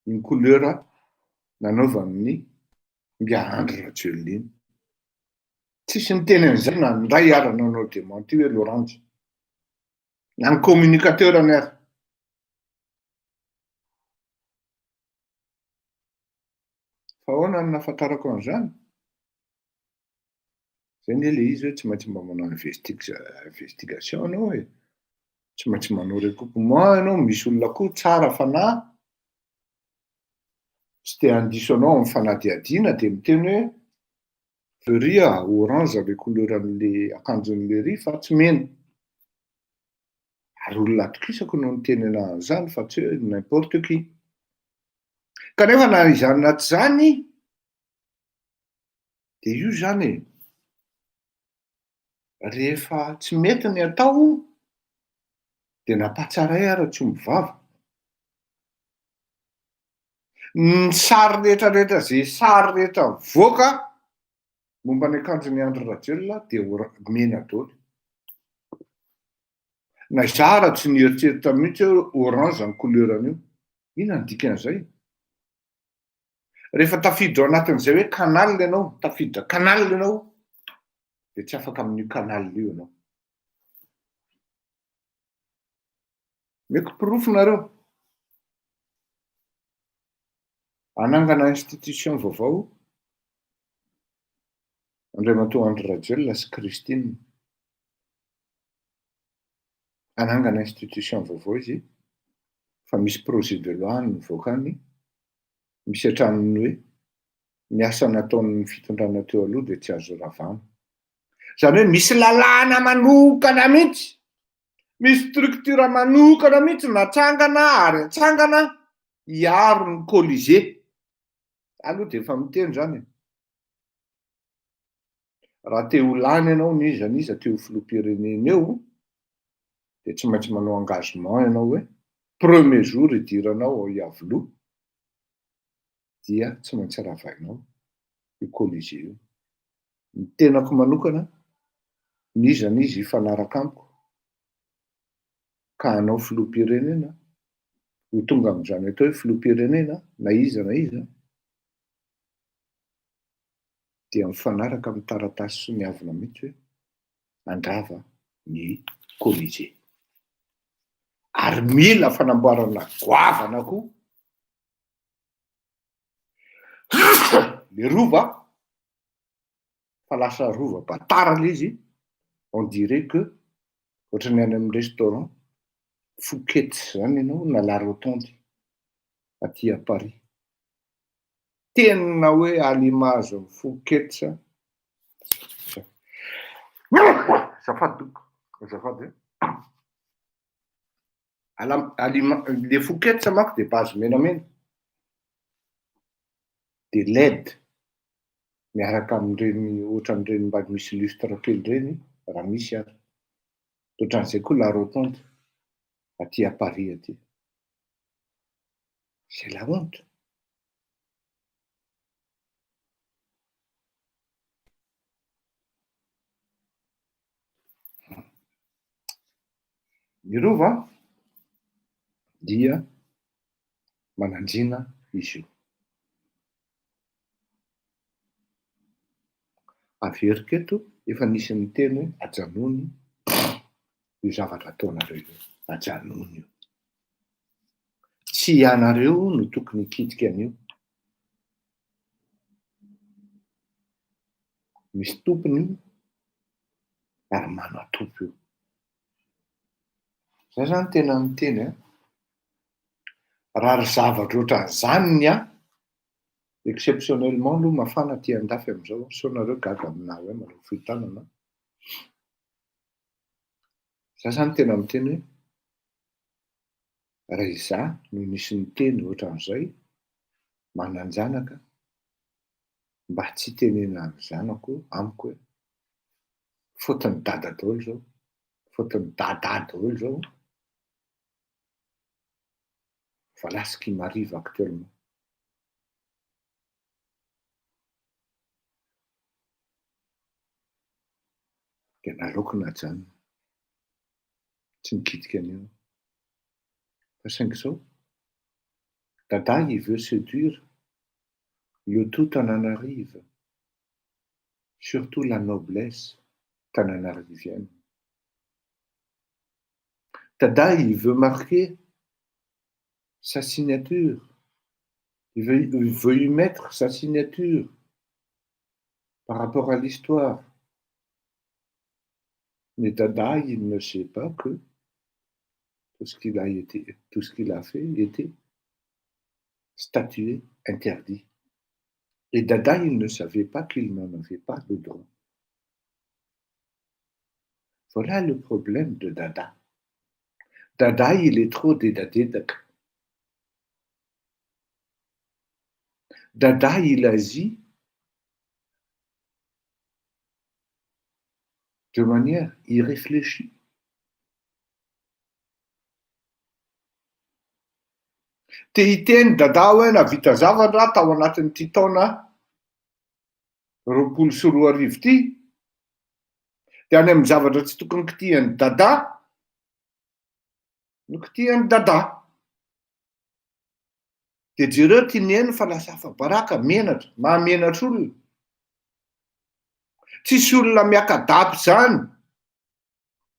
Iny couleur nanaovan'ny ingahy Andry Rajoelina iny. Tsisy niteny an'izay na indray ara nanao démenti hoe l'orange. Na ny communicateur-ny ary. Fa ahoana no nahafantarako an'izany? Zay anie le izy hoe tsy maintsy mba manao investigation ianao e. Tsy maintsy manao recoupement ianao, misy olona koa tsara fanahy, tsy te handiso anao amin'ny fanadihadiana dia miteny hoe veury a, orange le couleur an'le akanjon'le ry fa tsy mena. Ary olona atokisako no niteny anahy an'izany fa tsy hoe n'importe qui. Kanefa na izany na tsy izany dia io izany e, rehefa tsy mety ny atao dia nampahatsaray ara tsy omby vava. Ny sary rehetra rehetra izay sary rehetra mivoaka momba ny akanjon'i Andry Rajoelina dia mena daholo. Na izaho ara tsy nieritreritra mihitsy hoe orange ny couleur an'io. Inona ny dikan'izay? Rehefa tafiditra ao anatin'izay hoe canal ianao, tafiditra canal ianao, dia tsy afaka amin'io canal io ianao. Omeko porofo nareo. Hanangana institution vaovao Andriamatoa Andry Rajoelina sy Christine. Hanangana institution vaovao izy fa misy projet de loi nivoaka any, misy hatramin'ny hoe ny asa nataon'ny fitondrana teo aloha dia tsy azo ravana. Izany hoe misy lalàna manokana mihitsy, misy structure manokana mihitsy natsangana ary atsangana hiaro ny Colisée. Za aloha dia efa miteny izany e. Raha te ho lany ianao n'iza n'iza te ho filoham-pirenena eo dia tsy maintsy manao engagement ianao hoe premier jour hidiranao ao Iavoloha dia tsy maintsy ravainao io Colisée io. Ny tenako manokana n'iza n'iza hifanaraka amiko ka hanao filoham-pirenena, ho tonga amin'izany atao hoe filoham-pirenena na iza na iza, dia mifanaraka amin'ny taratasy soniavina mihitsy hoe handrava ny Colisée. Ary mila fanamboarana goavana koa le rova fa lasa rova batara le izy, on dirait que ohatran'ny any amin'ny restaurant Fouquet's zany ianao na La Rotonde aty à Paris. Tena hoe à l'image ny Fouquet's. Azafady tompoko, azafady e. À la à l'ima- le Fouquet's manko de base menamena, de led miaraka amin'ireny ohatran'ireny mba misy lustre kely ireny raha misy ary. De ohatran'izay koa La Rotonde aty à Paris aty. C'est la honte. Ny rova dia manandriana izy io. Averiko eto, efa nisy niteny hoe ajanony io zavatra ataonareo io, ajanony io. Tsy ianareo no tokony hikitika an'io. Misy tompony io ary manatompo io. Za zany tena miteny an, raha ry zavatra ohatran'izany ny ahy, exceptionnellement aloha mafana aty andafy amin'izao, sao nareo gaga aminà hoe manao fohy tanana an, za zany tena miteny hoe raha izaho no nisy niteny ohatran'izay, manan-janaka, mba tsy hitenenan'ny zanako amiko hoe faute-n'i dada daholo izao, faute-n'i dada daholo izao, voilà ce qui m'arrive actuellement. Dia naleoko najanona, tsy nikitika an'io aho. Fa saingy izao, Dada il veut séduire le tout Tananarive, surtout la noblesse tananarivienne. Dada il veut marquer sa signature, il veut, il veut y mettre sa signature par rapport à l'histoire. Mais Dada, il ne sait pas que tout ce qu'il a été, tout ce qu'il a fait était statué interdit. Et Dada, il ne savait pas qu'il n'en avait pas le droit. Voilà le problème de Dada. Dada, il est trop dédadédaka. Dada, il agit de manière irréfléchie. Te hiteny Dada hoe nahavita zavatra tao anatin'ity taona 2020 ity, dia any amin'ny zavatra tsy tokony kitihan'i Dada no kitihan'i Dada. Dia jereo ty Neny fa lasa afa-baraka, menatra, mahamenatra olona. Tsisy olona miaka-dapy izany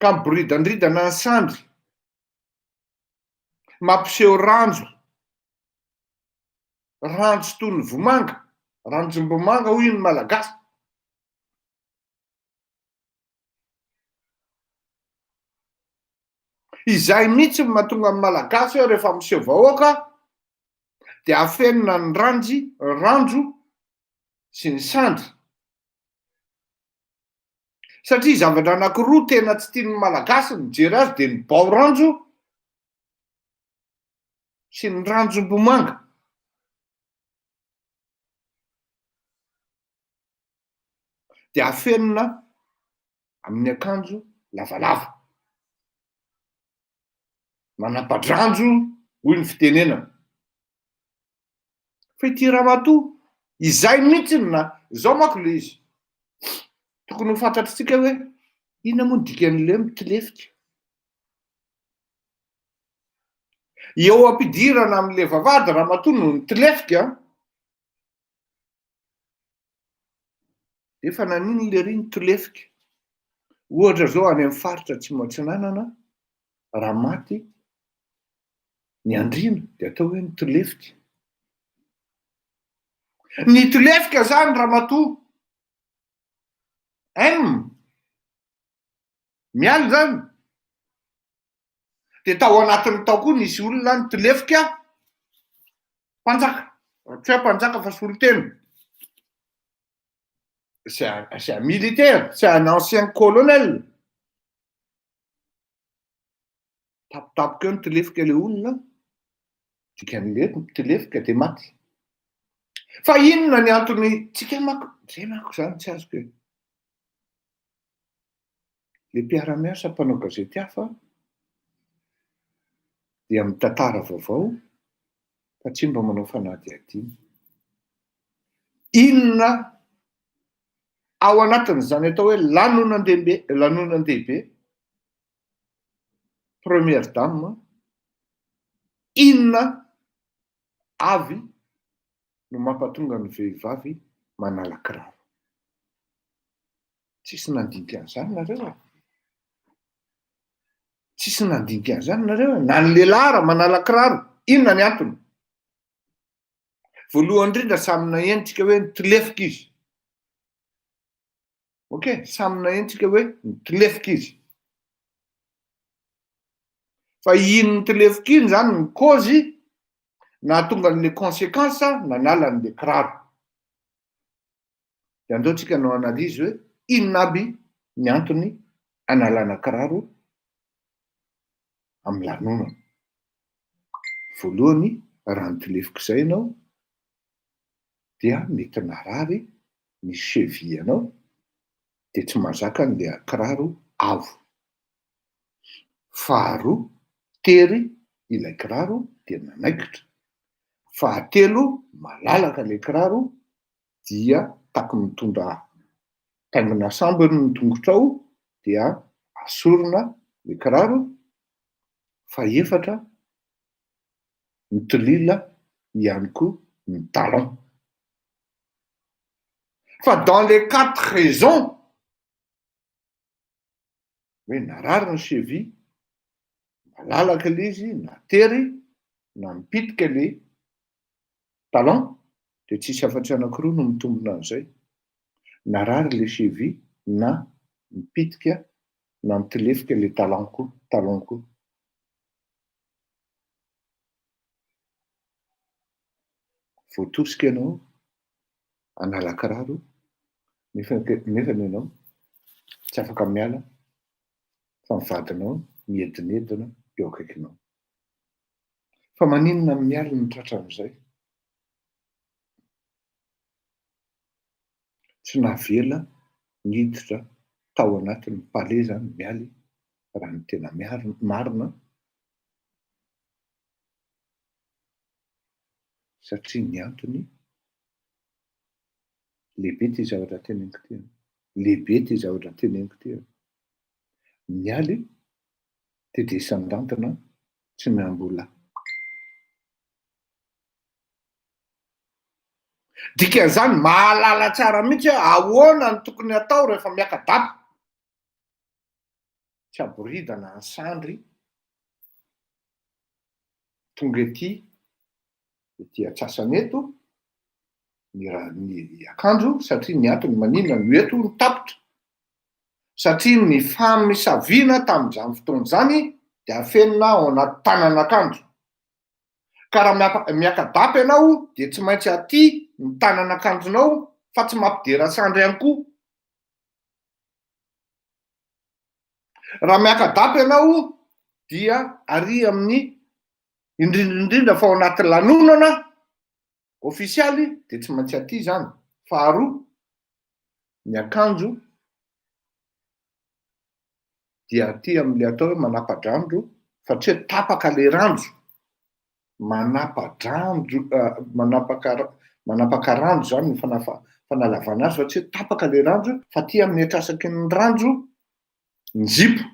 ka miboridandridana ny sandry, mampiseho ranjo, ranjo toy ny vomanga, ranjom-bomanga hoy ny Malagasy. Izay mihitsy no mahatonga ny Malagasy hoe rehefa miseho vahoaka dia afenina ny ranjy, ranjo sy ny sandry. Satria zavatra anankiroa tena tsy tian'ny Malagasy ny mijery azy dia ny bao ranjo sy ny ranjom-bomanga. Dia afenina amin'ny akanjo lavalava. Manapa-dranjo hoy ny fitenenana. Fa ity ramatoa, izay mihitsy no na, izao manko ilay izy, tokony ho fantatritsika hoe inona moa ny dikan'ilay hoe mitolefika. Eo am-pidirana amin'ilay vavahady ramatoa no nitolefika an. Efa naninona lery nitolefika? Ohatra zao any amin'ny faritra Atsimo Atsinanana, raha maty ny andriana dia atao hoe nitolefika. Nitolefika zany ramatoa M. Mialy zany. Dia tao anatiny tao koa nisy olona nitolefika mpanjaka. Tsy hoe mpanjaka fa solontena. C'est un, c'est un militaire, c'est un ancien colonel. Tampotampoka eo nitolefika ilay olona, dikan'ilay hoe mitolefika dia maty. Fa inona ny antony, tsika manko, zay manko zany tsy azoko e. Le mpiara-miasa mpanao gazety hafa dia mitantara vaovao fa tsy mba manao fanadihadiana. Inona ao anatin'izany atao hoe lanonan-dehibe, lanonan-dehibe, première dame, inona avy no mampatonga ny vehivavy manala kiraro? Tsisy nandinika an'izany nareo e. Tsisy nandinika an'izany nareo e. Na ny lehilahy ara manala kiraro, inona ny antony? Voalohany indrindra samy naheno tsika hoe nitolefika izy. Ok, samy naheno tsika hoe nitolefika izy. Fa iny nitolefika iny zany ny cause nahatonga an'le conséquence nanala an'le kiraro. De andao tsika hanao analyse hoe inona aby ny antony analana kiraro amin'ny lanonana. Voalohany, raha nitolefoka izay ianao dia mety narary ny cheville anao dia tsy mahazaka an'ilay kiraro avo. Faharoa, tery ilay kiraro dia nanaikitra. Fahatelo, malalaka ilay kiraro dia taky mitondra taingina sambo ny tongotrao dia asorina le kiraro, fahefatra mitolila. ihany koa ny talon. Fa dans les quatre raisons hoe narary ny cheville, malalaka le izy, na tery na mipitika le talon, de tsisy afa-tsy anankiroa no mitombina an'izay, narary le cheville na mipitika na mitolefika le talon koa, talon koa. Voatosika ianao hanala kiraro nefa nefany ianao tsy afaka miala fa ny vadinao miedinedina eo akaikinao. Fa maninona ny mialy no tratran'izay? Tsy navela niditra tao anatin'ny palais zany Mialy raha ny tena marina satria ny antony lehibe ity zavatra teneniko ity an, lehibe ity zavatra teneniko ity an. Mialy dia descendante-na tsy miamboho lahy. Dikan'izany mahalala tsara mihitsy hoe ahoana no tokony hatao rehefa miaka-dapa. Tsy aboridana ny sandry tonga ety, ety antsasany eto ny ra- ny akanjo satria ny antony maninona no eto no tapitra satria ny famisaviana tamin'izany fotoana izany dia afenina ao anaty tanan'akanjo. Ka raha miaka-dapa ianao dia tsy maintsy aty ny tanan'akanjonao fa tsy mampidera sandry ihany koa. Raha miaka-dapa ianao dia ary amin'ny indrindra indrindra fa ao anaty lanonana ofisialy dia tsy maintsy aty izany. Faharoa, ny akanjo dia aty amin'ilay atao hoe manapa-dranjo fa tsy hoe tapaka ilay ranjo, manapa-dranjo manapaka manapaka ranjo izany ny fanalavana azy fa tsy hoe tapaka ilay ranjo fa aty amin'ny antrasaky ny ranjo ny zipo.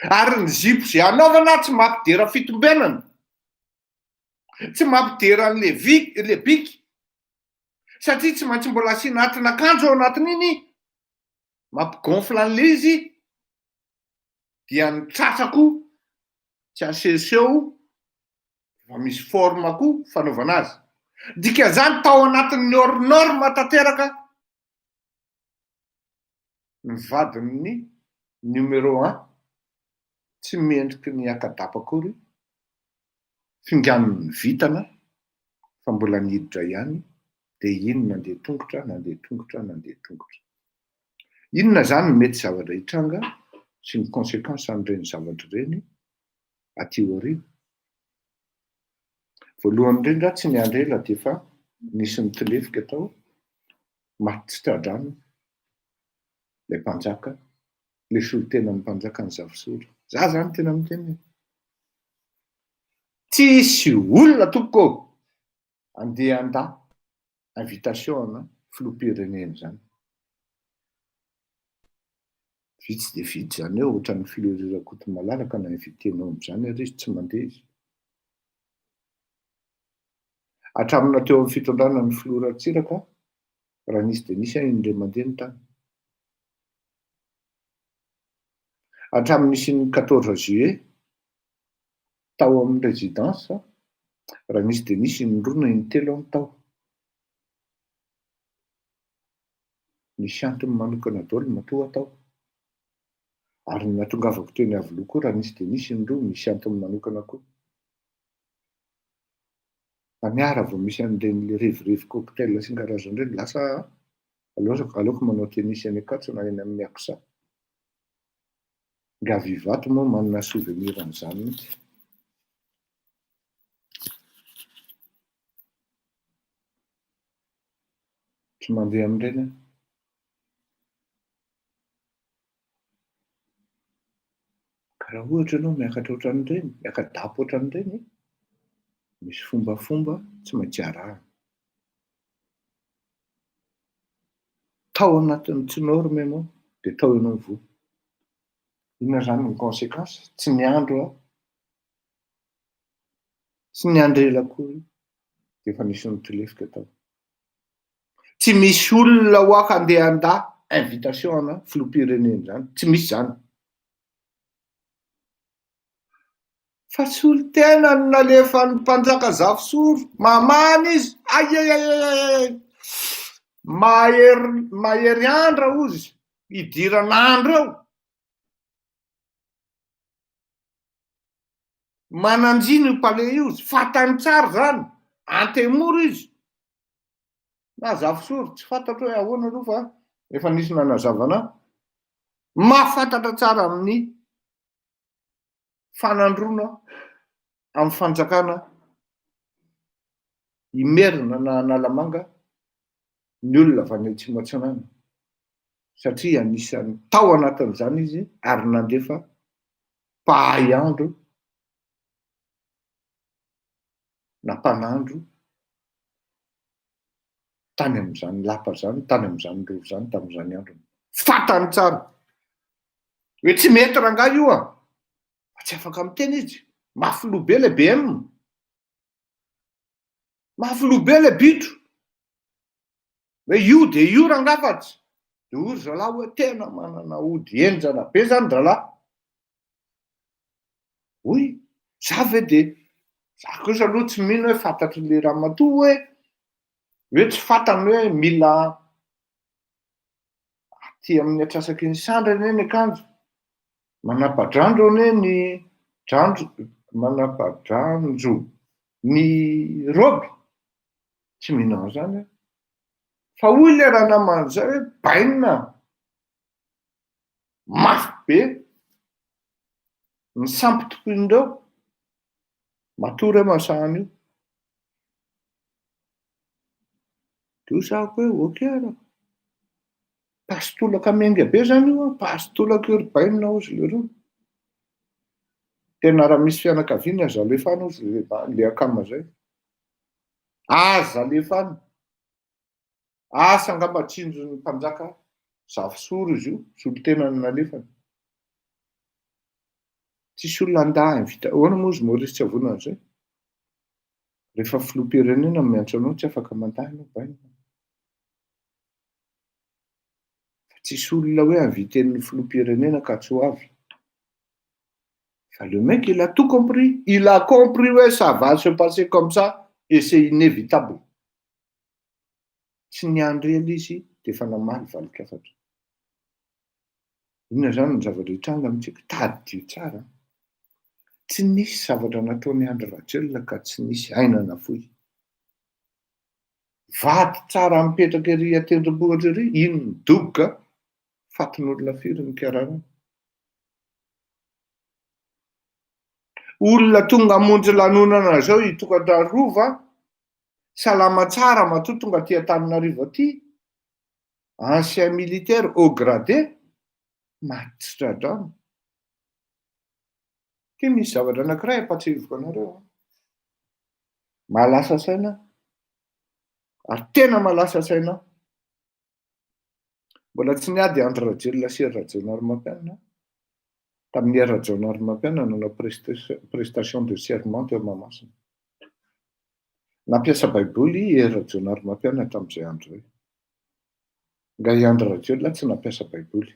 Ary ny zipo izay anaovana tsy mampidera fitombenana, tsy mampidera an'ilay vy, ilay bika, satria tsy maintsy mbola asiana atin'akanjo ao anatin'iny mampi-gonfle an'ilay izy dia ny tratra koa tsy asehoseho fa misy forme koa fanaovana azy. Dikan'izany tao anatin'ny hors norme tanteraka ny vadin'ny numéro un tsy mendriky ny hiaka-dapa akory, finganin'ny vintana fa mbola niditra ihany dia iny nandeha tongotra, nandeha tongotra, nandeha tongotra. Inona izany no mety zavatra hitranga sy ny conséquence an'ireny zavatra ireny aty aoriana? Voalohany indrindra tsy niandry ela dia efa nisy nitolefika tao, maty tsy tra-drano ilay mpanjaka, ilay solontenan'ny mpanjakan'i Zafisoro. Za zany tena miteny e! Tsisy olona tompoko ô! Andeha handà invitation ana filoham-pirenena izany. Vitsy dia vitsy izany hoe ohatran'ny filoha Hery Rakotomalala ka na inviter-nao amin'izany ary izy tsy mandeha izy. Hatramin'ny teo amin'ny fitondrana ny filoha Ratsiraka, raha nisy dia nisy aho indray mandeha ny tany. Hatramin'ny nisian'ny quatorze juillet, tao amin'ny résidence, raha nisy dia nisy indroa na intelo aho no tao. Nisy antony manokana daholo matoa aho tao. Ary ny nahatongavako teny Iavoloha koa raha nisy dia nisy indroa, misy antony manokana koa. Fa ny ahy raha vao misy an'ireny le revirevy cocktail sy ny karazany ireny, lasa aho an! Aleoko aleoko manao tennis eny Ankatso na eny amin'ny Axa. Nga Vivato moa manana souvenir an'izany mihitsy. Tsy mandeha amin'ireny aho. Ka raha ohatra ianao miakatra ohatran'ireny, miaka-dapa ohatran'ireny, misy fombafomba tsy maintsy arahana. Tao anatin'ny tsy norme ianao dia tao ianao voa. Inona izany ny conséquence? Tsy niandry aho. Tsy niandry ela akory dia efa nisy nitolefika tao. Tsy misy olona ho aho handeha handà invitation ana filoham-pirenena izany, tsy misy izany. Fa solontena no nalefan'ny mpanjaka Zafisoro, mamany izy, aiaiaiaiai, mahery mahery andra ozy, hidiran'andro eo. Mananjina io palais io izy, fantany tsara izany, antemoro izy, na Zafisoro, tsy fantatro hoe ahoana aloha fa efa nisy nanazava anah, mahafantatra tsara amin'ny fanandroana amin'ny fanjakana Imerina na Analamanga ny olona avy any Atsimo Atsinanana satria anisan'ny tao anatin'izany izy ary nandefa mpahay andro na mpanandro tany amin'izany lapa izany, tany amin'izany rova izany tamin'izany androny. Fantany tsara hoe tsy mety rangahy io a! Fa tsy afaka miteny izy. Mafy loha be ilay BM. Mafy loha be ilay bitro. Hoe io dia io rangahy fa tsy. Dia hoy ry zalahy hoe tena manana ody henjana be izany dralahy. Hoy, za ve dia, za kosa aloha tsy mino hoe fantatr'ilay ramatoa hoe, hoe tsy fantany hoe mila aty amin'ny atsasaky ny sandry anie ny akanjo, manapa-dranjo anie ny dranjo, manapa-dranjo ny raoby, tsy mino an'izany aho. Fa hoy ilay ranamana izay hoe bainina. Mafy be ny sampy tompoin'ireo, matoa ireo mahasahy an'io. Dia hoy za hoe ok ara, pasy tolaka miainga be zany io an, pasy tolaka io ry bainina hozy leroa. Tena raha misy fianakaviana aza alefa any hozy le le akama zay. Aza alefa any. Asa angamba tsinjon'ny mpanjaka Zafisoro izy io, solontena no nalefany. Tsisy olona handà invita, ahoana moa izy Maurice Tsiavonana izay? Rehefa filoham-pirenena no miantso anao tsy afaka mandà ianao bainina. Fa tsisy olona hoe inviter-n'ny filoham-pirenena ka tsy ho avy. Fa le mec il a tout compris, il a compris hoe ça va se passer comme ça et c'est inévitable. Tsy niandry ela izy dia efa namaly valin-kafatra. Inona izany ny zavatra hitranga amintsika? Tadidio tsara an! Tsy nisy zavatra nataon'i Andry Rajoelina ka tsy nisy aina nafoy. Vady tsara mipetraka ery an-tendrombohitra ery, iny nidoboka, fatin'olona firy ny karana. Olona tonga hamonjy lanonana izao hitokatra rova, Salama tsara matoa tonga aty Antananarivo aty, ancien militaire haut gradé, maty tsy tra-drano. Ty misy zavatra anankiray ampahatsiahiviko anareo an. Mahalasa saina aho, ary tena mahalasa saina aho. Mbola tsy niady Andry Rajoelina sy Hery Rajaonarimampianina tamin'i Hery Rajaonarimampianina nanao prestation de serment teo Mahamasina. Nampiasa baiboly i Hery Rajaonarimampianina tamin'izay andro izay. Nga i Andry Rajoelina tsy nampiasa baiboly.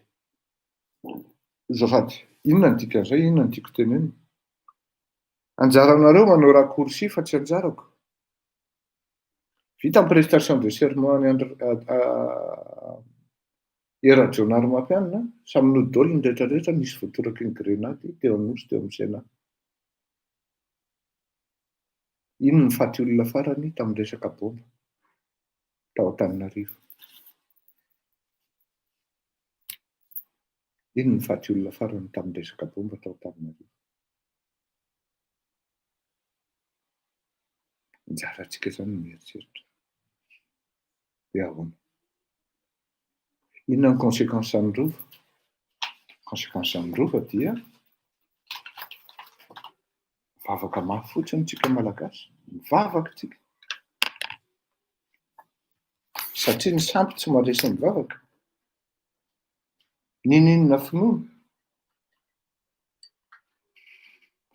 Azafady, inona ny dikan'izay, inona no tiako tenenina? Anjaranareo manao raccourci fa tsy anjarako. Vita ny prestation de serment an'i Andry Hery Rajaonarimampianina, samy nody daholo ny rehetra rehetra, nisy voatoraky ny grenady teo Anosy teo amin'ny Sénat. Iny no faty olona farany tamin'ny resaka baomba tao Antananarivo. Iny no faty olona farany tamin'ny resaka baomba tao Antananarivo. Anjarantsika izany ny mieritreritra hoe ahoana. Inona ny conséquence an'ny rova? Conséquence an'ny rova dia mivavaka mafy fotsiny tsika Malagasy, mivavaka tsika. Satria ny sampy tsy maharesy ny vavaka. N'inon'inona finoana.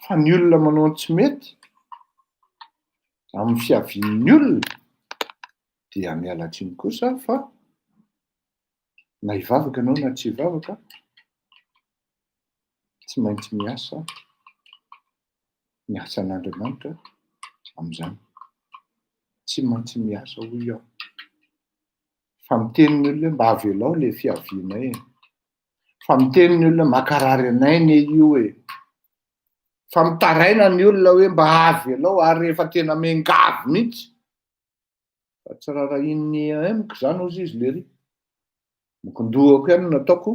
Fa ny olona manao ny tsy mety. Amin'ny fiavian'ny olona dia miala tsiny kosa aho fa na hivavaka ianao na tsy hivavaka, tsy maintsy miasa ny asan'Andriamanitra amin'izany. Tsy maintsy miasa hoy aho. Fa miteny ny olona hoe mba avelao le fiavianay e. Fa miteny ny olona hoe mankarary anay anie io e. Fa mitaraina ny olona hoe mba avelao ary rehefa tena miangavy mihitsy. Fa tsy rarahian'ny amiko izany hozy izy lery. Mokondohako ihany no nataoko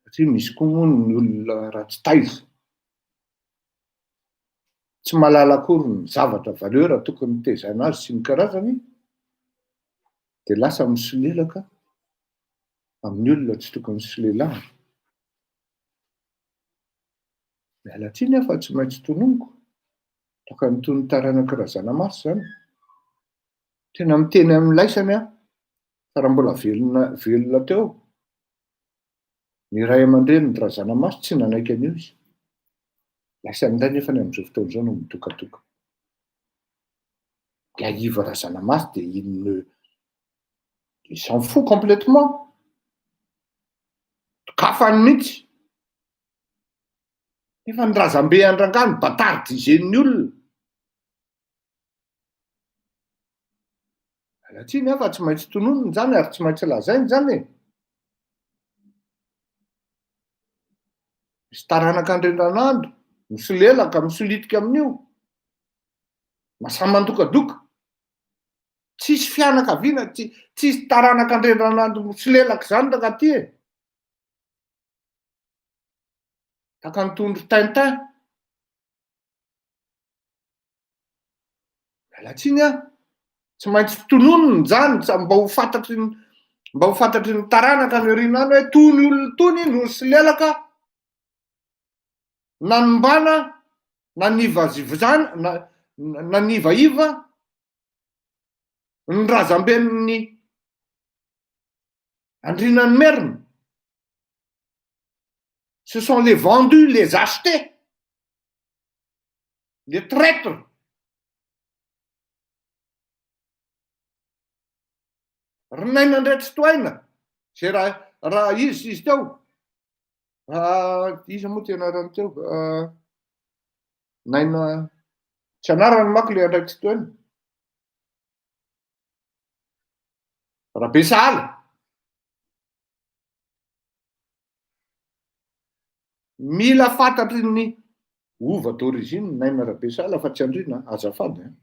satria misy koa moa ny olona ratsy taiza. Tsy mahalala akory ny zavatra valeur tokony nitezaina azy sy ny karazany dia lasa misolelaka amin'ny olona tsy tokony solelahana. Miala tsiny aho fa tsy maintsy tononiko. Tokony toy ny taranak'i Razanamasy izany. Tena miteny amin'ny laisany aho fa raha mbola velona velona teo ny ray aman-drenin'i Razanamasy tsy nanaiky an'io izy. Laisany indray nefa ny amin'izao fotoana izao no midokadoka. Ilay Yves Razanamasy dia il ne il s'en fout complètement. Dokafany mihitsy. Nefa ny razambe an-drangahy no batardizen'ny olona. Miala tsiny aho fa tsy maintsy tononina izany ary tsy maintsy lazaina izany e. Misy taranaka andrendranandro, misolelaka, misolitika amin'io. Masahy mandokadoka. Tsisy fianakaviana, tsisy taranaka andrendranandro misolelaka izany rangahy e. Tahaka ny tondro Tintin. Miala tsiny aho. Tsy maintsy tononina izany mba ho fantatry ny mba ho fantatry ny taranaka any aoriana any hoe tony olona tony no nisolelaka nanombana nanivazivazana nanivaiva ny razamben'ny Andriana Merina. Ce sont les vendus, les achetés, les traîtres. Ry Naina Andriatsitohaina, zay raha raha izy izy teo, iza moa ty anarany teo? Naina, tsy anarany manko le Andriatsitohaina. Rabesahala. Mila fantatry ny hova d'origine Naina Rabesahala fa tsy andriana azafady an.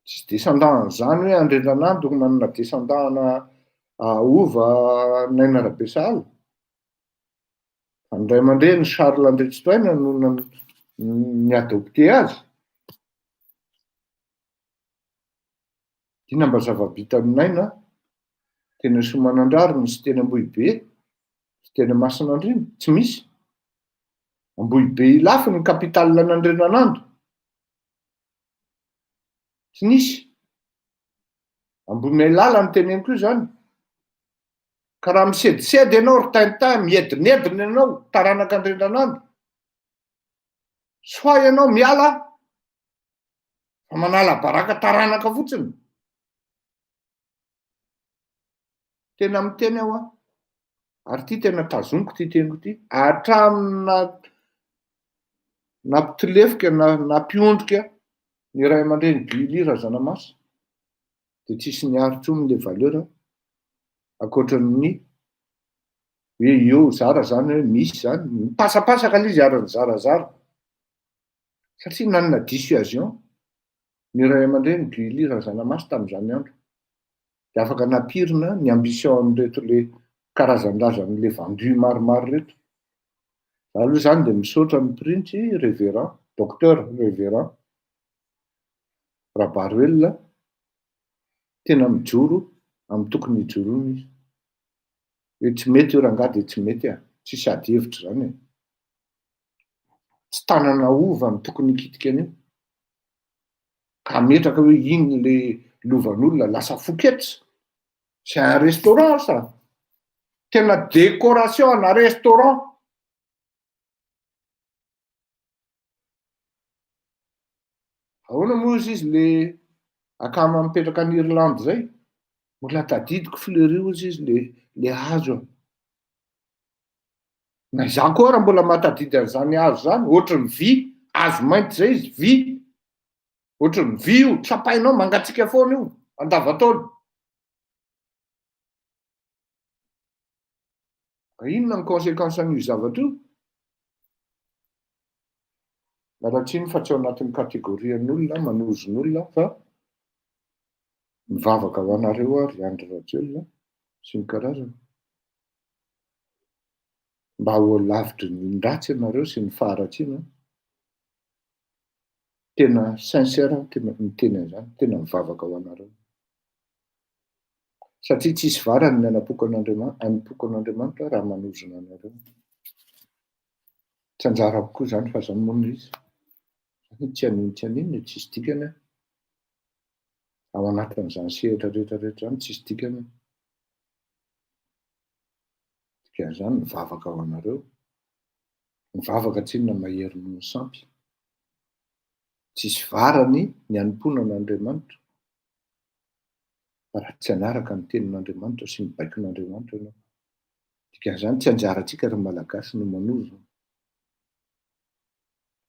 Tsisy descendant an'izany hoe Andriandranando manana descendant ana hova Naina Rabesahala. Fa ny ray aman-dreny Charles Andriantsitohaina no ni-adopter azy. Inona mba zava-bitan'i Naina teny Soamanandrariny sy teny Ambohibe sy teny Masinandriana? Tsy misy. Ambohibe Ilafy ny capitale an'Andriananando. Tsy nisy. Ambohimailala no teneniko io zany. Ka raha misedisedy ianao ry Tintin, miedinedina ianao, taranak'Andriandranando, soit ianao miala fa manala baraka taranaka fotsiny. Tena miteny aho an, ary ity tena tazoniko ity teniko ity, hatramin'ny nampitolefika na nampiondrika ny ray aman-dreny Guy Razanamasy dia tsisy niaro intsony le valeur ankoatran'ny hoe eo zara zany hoe misy zany, mipasapasaka le izy ary nizarazara satria nanana dissuasion ny ray aman-dreny Guy Razanamasy tamin'izany andro dia afaka nampirina ny ambition an'ireto le karazan-drazan'le vendu maromaro ireto. Za aloha zany dia misaotra ny printsy révérend, docteur révérend Rabaroelina, tena mijoro amin'ny tokony hijoroana izy. Hoe tsy mety io rangahy dia tsy mety a, tsisy ady hevitra izany e. Tsy tanana hova no tokony hikitika an'io. Ka hametraka hoe iny le lovan'olona lasa foketsa. C'est un restaurant ça. Tena décoration ana restaurant. Ahoana moa ozy izy le akama mipetraka any Irlande zay? Mbola tadidiko Fleury ozy izy le le hazo a. Na izaho koa ara mbola mahatadidy an'izany hazo zany, ohatry ny vy, hazo mainty zay izy, vy. Ohatry ny vy io, tsapainao mangatsiaka foana io, andavataona. Ka inona ny conséquence an'io zavatra io? Miala tsiny fa tsy ao anatin'ny catégorie an'olona manozon'olona fa mivavaka ho anareo aho ry Andry Rajoelina sy ny karazany. Mba ho lavitry ny ratsy ianareo sy ny faharatsiana. Tena sincère aho tena miteny an'izany, tena mivavaka ho anareo. Satria tsisy varany ny hanapoko an'Andriamanitra, hanompoako an'Andriamanitra raha manozona anareo. Tsy anjarako koa izany fa zany moa no izy. Zany hoe tsy haninona tsy haninona e, tsisy dikany aho. Ao anatin'izany sehatra rehetra rehetra izany tsisy dikany aho. Dikan'izany mivavaka ho anareo. Mivavaka tsinona mahery noho ny sampy. Tsisy varany ny hanompoana an'Andriamanitra. Raha tsy hanaraka ny tenin'Andriamanitra sy ny baikon'Andriamanitra ianao. Dikan'izany tsy anjarantsika ry Malagasy no manozona.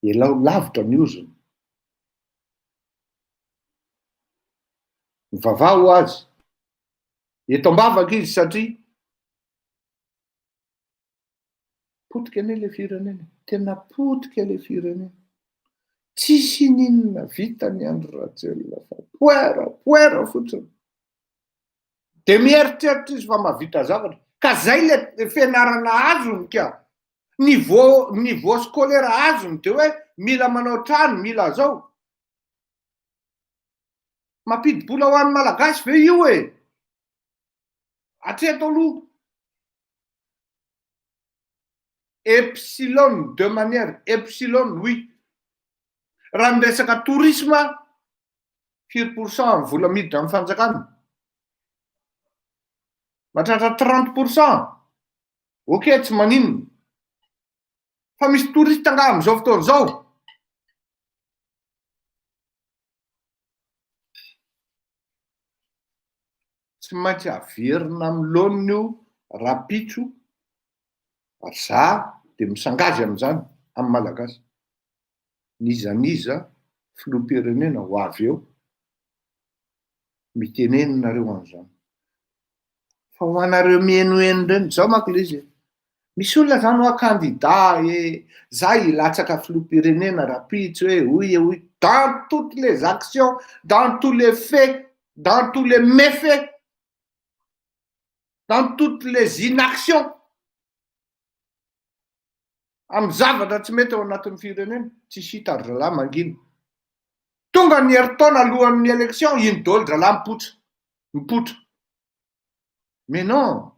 Elao lavitra ny ozona. Mivavaha ho azy. Eto am-bavaka izy satria Potika anie le firenena e, tena potika le firenena. Tsisy ininona vitan'i Andry Rajoelina fa poera, poera fotsiny. De mieritreritra izy fa mahavita zavatra. Ka zay le fianarana azony ka. Niveau, niveau scolaire azony de hoe mila manao trano, mila zao. Mampidi-bola ho an'ny Malagasy ve io e? Hatreto aloha. Epsilon de manière epsilon oui. Raha ny resaka tourisme, firy pour cent ny vola miditra amin'ny fanjakana? Mahatratra trente pour cent? Ok, tsy maninona. Fa misy touriste angaha amin'izao fotoana izao? Tsy maintsy averina amin'ny laoniny io rahampitso ary za dia misangazy amin'izany amin'ny Malagasy. N'iza n'iza filoham-pirenena ho avy eo, mitenena nareo an'izany. Fa ho anareo mihenoheno ireny, zao manko le izy e, misy olona zany hoa candidat e, za hilatsaka filoham-pirenena rahampitso e, hoy e hoy, dans toutes les actions, dans tous les faits, dans tous les méfaits, dans toutes les inactions, amin'ny zavatra tsy mety ao anatin'ny firenena, tsisy hita ry zalahy mangina. Tonga ny herintaona alohan'ny élection, iny daholo zalahy mipoitra, mipoitra. Mais non!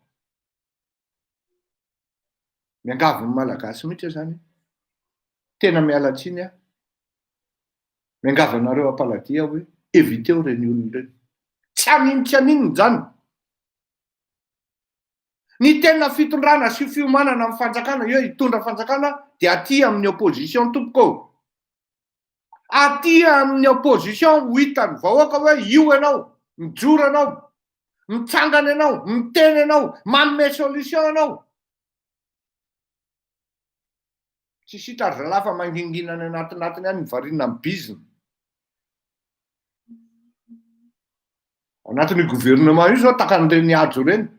Miangavy ny Malagasy mihitsy aho zany, tena miala tsiny aho, miangavy anareo am-paladia aho hoe éviteo ireny olona ireny. Tsy haninona tsy haninona izany. Ny tena fitondrana sy fiomanana amin'ny fanjakana eo hitondra fanjakana dia aty amin'ny opposition tompoko ô. Aty amin'ny opposition ho hitan'ny vahoaka hoe io ianao, mijoro ianao, mitsangana ianao, miteny ianao, manome solution ianao. Tsisy hita ry zalahy fa mangingina any anatinatiny any mivarina amin'ny bizina. Anatin'io gouvernement io zao takan'ireny hajo ireny.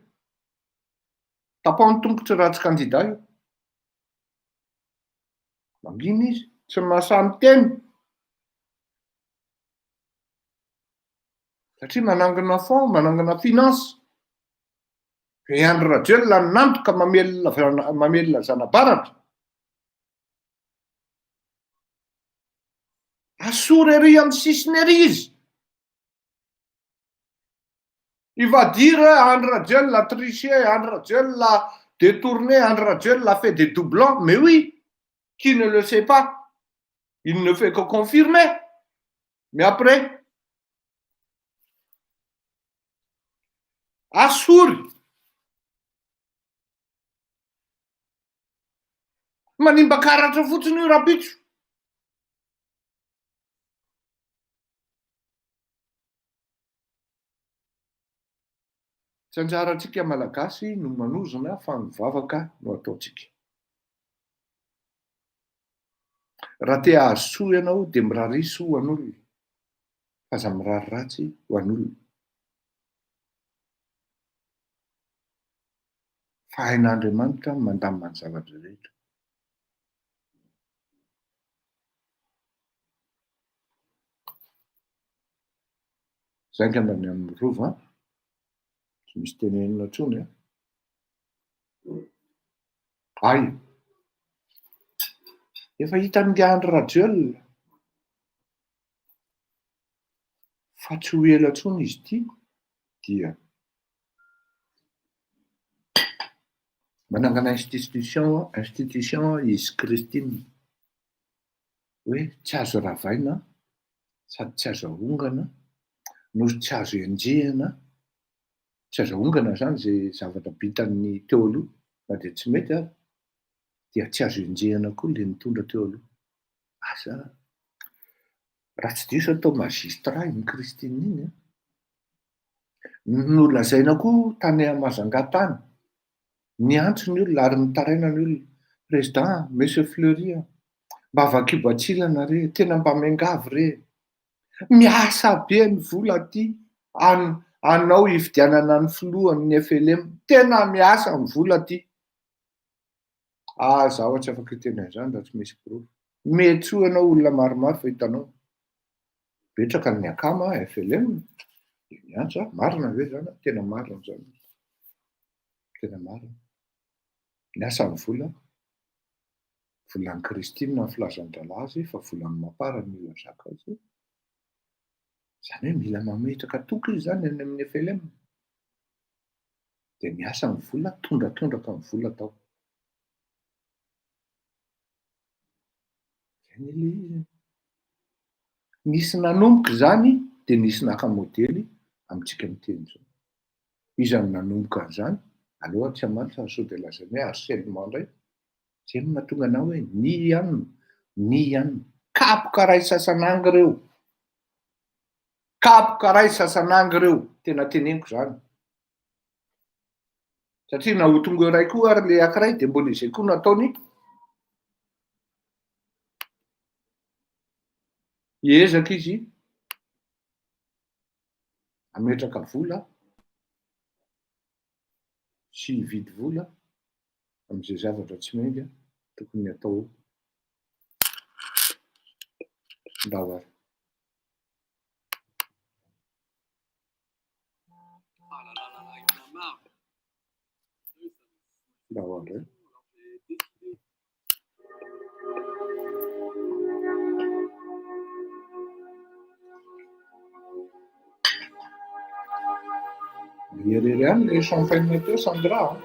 Tapaho ny tongotry raha tsy candidat io. Mangina izy, tsy mahasahy miteny. Satria manangona fonds, manangona finance. I Andry Rajoelina nandoka mamelona mamelona zana-baratra. Asory ery amin'ny sisiny ery izy. Il va dire Andry Rajoelina a triché, Andry Rajoelina a détourné, Andry Rajoelina a fait des doublons. Mais oui, qui ne le sait pas? Il ne fait que confirmer. Mais après, Asory! Manimba karatra fotsiny io rahampitso. Tsy anjarantsika Malagasy no manozona fa ny vavaka no ataontsika. Raha te hahazo soa ianao dia miraria soa ho an'olona, fa aza mirary ratsy ho an'olona. Fa hain'Andriamanitra ny mandamina ny zavatra rehetra. Zay angamba ny amin'ny rova an! Tsy misy tenenina intsony an! Hay! Efa hitan'ingahy Andry Rajoelina fa tsy ho ela intsony izy ity dia manangana institution institution izy Christine hoe tsy azo ravaina sady tsy azo ahongana no tsy azo enjehina, tsy azo ahongana zany zay zavatra vitan'ny teo aloha na dia tsy mety ary dia tsy azo enjehina koa le nitondra teo aloha. Asa raha tsy diso atao magistrat iny Christine iny an. Nolazaina koa tany Majunga tany, niantso ny olona ary nitaraina ny olona, Président, Monsieur Fleury a, mba vakio batsilana re, tena mba miangavy re, miasa be ny vola aty an- anao hividianana ny filohan'ny FLM, tena miasa ny vola aty. Ah, zaho tsy afaka hiteny an'izany raha tsy misy porofo. Mety soa ianao olona maromaro fa hitanao. Betsaka ny akama FLM dia miantso aho, marina ve izany? Tena marina izany. Tena marina. Niasa ny vola, volan'i Christine ny filazan-drahalahy azy fa volan'ny Mapar no ilazako azy. Izany hoe mila mametraka toky izy izany any amin'ny FLM. Dia miasa ny vola, tondratondraka ny vola tao. Zay anie le izy e. Nisy nanomboka izany dia nisy naka modely amintsika miteny izao. Iza no nanomboka an'izany? Aleo aho tsy hamaly fa sao dia lazaina hoe harcèlement indray. Zay no mahatonga anah hoe ny ihany, ny ihany. Kapoka ray sasanangy ireo. Kapoka ray sasanangy ireo. Tena teneniko izany. Satria na ho tonga eo iray koa ary le ankiray dia mbola izay koa no ataony. Hiezaka izy hametraka vola sy hividy vola amin'izay zavatra tsy miainga tokony hatao ndao ary. Ndao indray. Irery ihany ilay champagne teo Sandra a.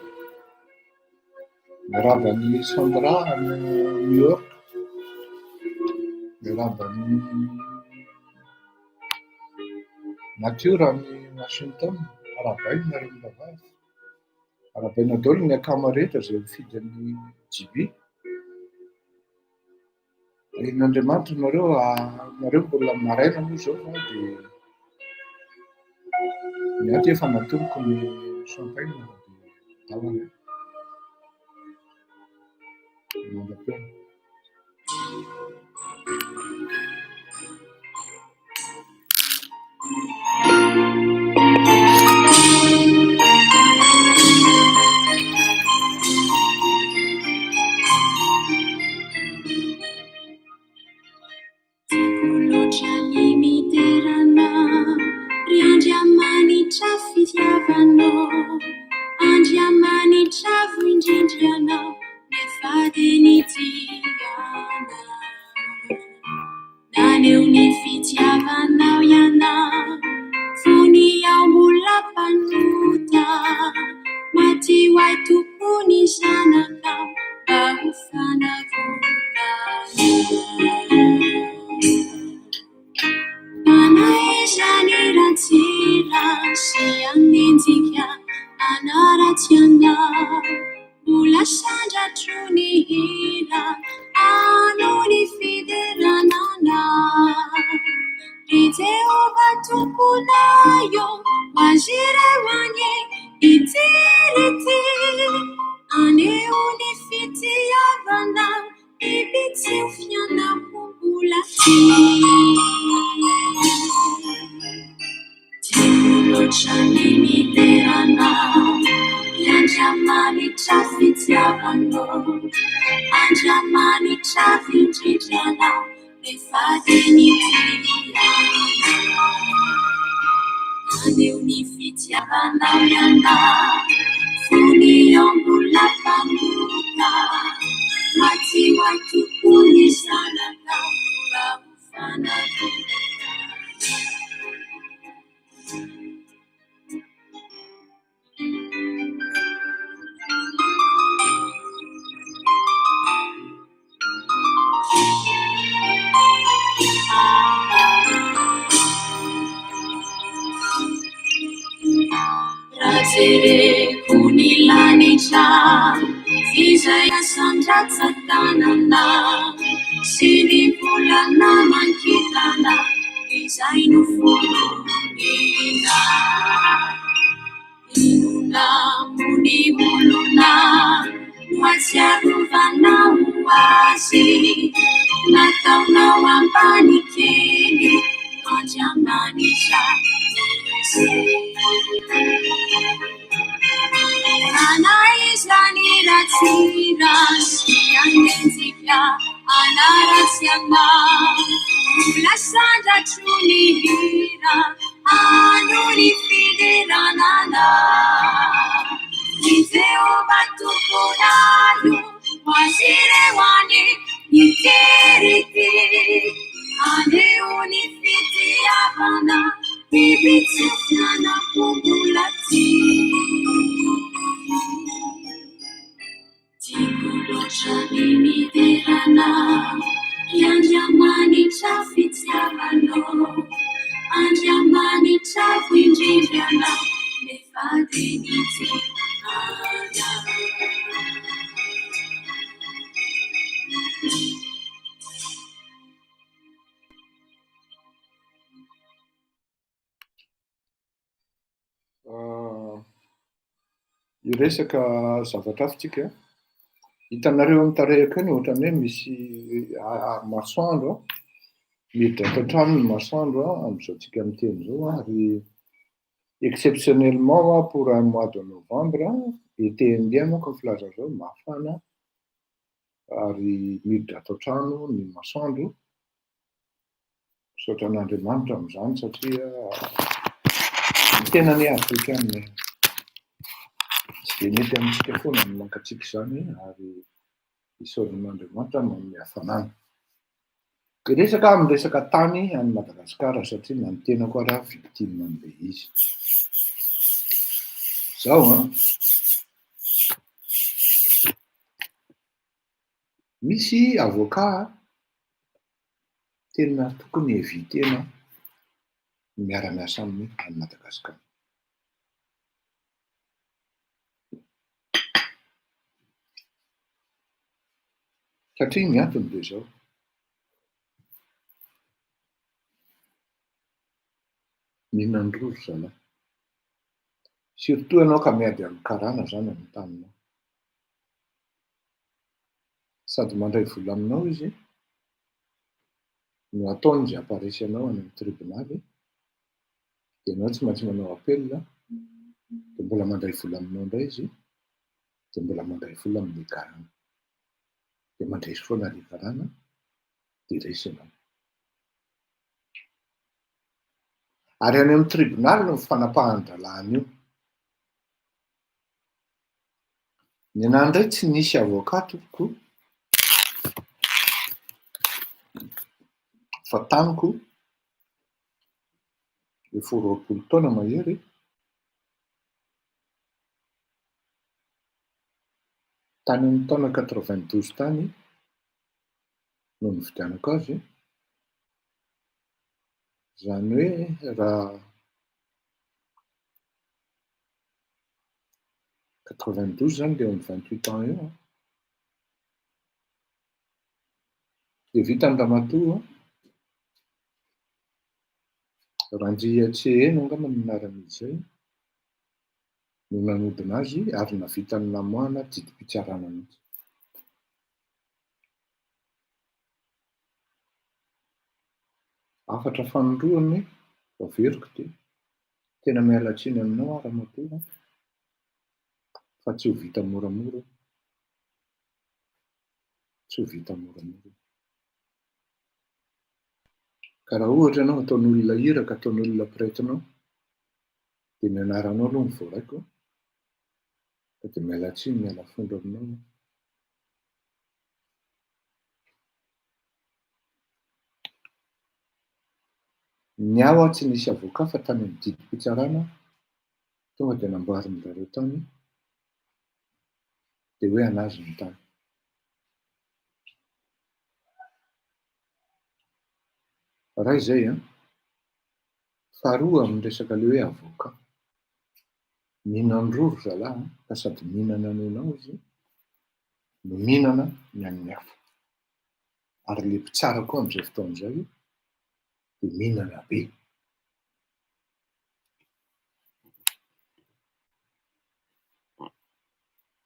Miarahaba an'i Sandra any New York. Miarahaba an'i Natiora any Washington. Arahabaina nareo mirahavavy. Arahabaina daholo ny akama rehetra izay mifidy an'i JB. Tahian'Andriamanitra nareo, nareo mbola maraina moa izao fa dia ny ahy efa natomboka ny champagne dia ndao aloha. Mandra-pihaona. Tiako loatra ny midera Anao, ry Andriamanitra fitiavanao. Andriamanitra avo indrindra Ianao, nefa dia nitia anay. Naneho ny fitiavanao Ianao, fony aho mbola mpanota. Maty ho ahy Tompo ny Zanakao, mba ho fanavotana. Manaeza ny ratsira sy hanenjika hanaratsy anao. Mbola sandratro ny hira hanao ny fiderana anao. Ry Jehovah Tomponay ô, ho azy ireo anie. Niterity aneho ny fitiavana biby tsy ho fianako mbola tia. Tiako loatra ny midera anao, ry Andriamanitra fitiavanao. Andriamanitra indrindra anao, nefa dia nitia anao. Naneho ny fitiavanao ianao, fony aho mbola mpanota. Maty ho ahy tokoa ny zanakao, mba ho fanavotana. Raha jereko ny lanitra izay asandratra-tanana sy ny volana mankintana izay noforonina. Inona moa ny olona no ahatsiarovanao azy? Nataonao ambany kely Andriamanitra izy. Na izany ratsiratsy anenjika hanaratsy anao, mbola sandratro ny hira hano ny fiderana anao. I Jehovah Tomponao ho azy ireo any ny terity, haneho ny fitiavana biby tsy fianako mbola tia. Tiako loatra ny midera anao, ry Andriamanitra fitiavanao. Andriamanitra avo indrindra anao, nefa dia nitia anao. Hiresaka zavatra hafa tsika. Hitanareo amin'ny tarehiko eny ohatran'ny hoe misy masoandro an, miditra ato an-trano ny masoandro an, amin'izao tsika miteny izao an, ary exceptionnellement pour un mois de novembre, été indien manko ny filaza azy ao, mafana ary miditra ato an-trano ny masoandro. Misaotra an'Andriamanitra amin'izany satria ny tena anie afrikana e. Tsy dia mety amintsika foana ny mankatsiaka izany ary isaorana an'Andriamanitra manome hafanana. Hiresaka aho amin'ny resaka tany any Madagasikara satria na ny tenako ary aho victime an'ilay izy. Izao an, misy avocat Tena tokony eviter-na ny miara-miasa aminy any Madagasikara. Satria ny antony dia izao, mihinan-droa ry zalahy. Surtout ianao ka miady amin'ny karana izany amin'ny taninao. Sady mandray vola aminao izy no ataony izay hamparesy anao any amin'ny tribonaly, dia ianao tsy maintsy manao appel, dia mbola mandray vola aminao indray izy, dia mbola mandray vola amin'ny karana. Dia mandresy foana ilay karana, dia resy ianao. Ary any amin'ny tribonaly no fanapahan-dralahana io. Ny anah indray tsy nisy avocat tompoko fa tamiko efa ho 20 taona mahery tany amin'ny taona 92 tany no nividianako azy, izany hoe raha 92 zany dia eo amin'ny 28 ans eo an. Dia vita ny ramatoa an. Randriatseheno angamba ny anaran'izy izay. no nanodina azy ary nahavitany namoahana didim-pitsarana mihitsy. Hafatra fanindroany averiko ity, tena miala tsiny aminao aho ramatoa fa tsy ho vita moramora io. Tsy ho vita moramora io. Ka raha ohatra ianao ataon'olona iraka, ataon'olona prêtre-nao, dia ny anaranao aloha no voaraiko, fa dia miala tsiny, miala fondro aminao aho. Ny ahy ho'a tsy nisy avocat fa tany amin'ny didim-pitsarana tonga dia namboarin-dry zareo tany dia hoe an'azy ny tany. Iray izay an. Faharoa amin'ny resaka ilay hoe avocat. Mihinan-droa ry zalahy an, ka sady mihinana ny anao izy no mihinana ny an'ny hafa. Ary ilay mpitsara koa amin'izay fotoana izay dia mihinana be.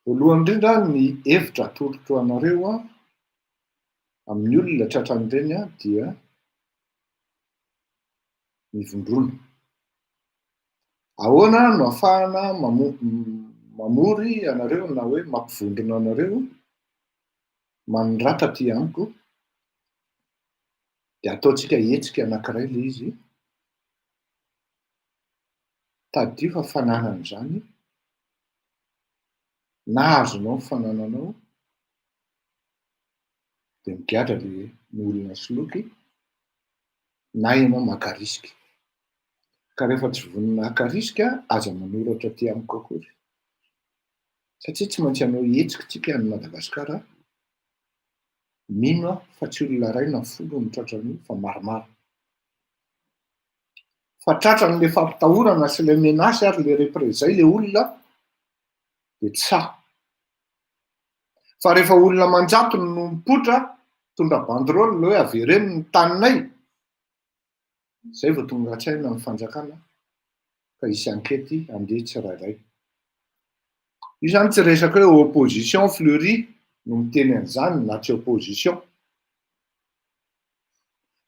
Voalohany indrindra ny hevitra atolotro anareo amin'ny olona tratran'ireny dia mivondrona. Ahoana no ahafahana mamory anareo na hoe mampivondrona anareo? Manorata aty amiko dia ataontsika hetsika anankiray ilay izy. Tadidio fa fananana izany, na azonao ny fanananao dia migadra le ny olona soloky na ianao maka risque. Ka rehefa tsy vonona haka risque aza manoratra aty amiko akory satria tsy maintsy hanao hetsika tsika any Madagasikara, mino aho fa tsy olona iray na folo no tratran'io fa maromaro. Fa tratran'le fampitahorana sy le menace ary le représailles le olona de tsy sahy. Fa rehefa olona aman-jatony no mipoitra mitondra banderole hoe avereno ny taninay, zay vao tonga an-tsaina ny fanjakana fa hisy enquête handeha tsirairay. Io zany tsy resaka hoe opposition Fleury no miteny an'izany na tsy opposition.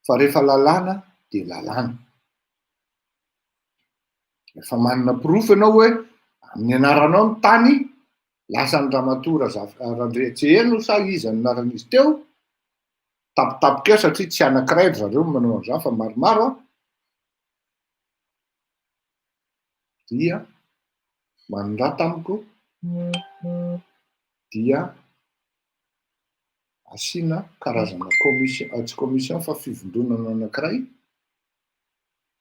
Fa rehefa lalàna dia lalàna. Rehefa manana porofo ianao hoe amin'ny anaranao ny tany lasan'i Ramatoa Razafy Randriantseheno sa iza no anaran'izy teo, tampotampoka eo satria tsy anankiray ry zareo no manao an'izany fa maromaro an, dia manorata amiko dia asiana karazana commission, tsy commission fa fivondronana anankiray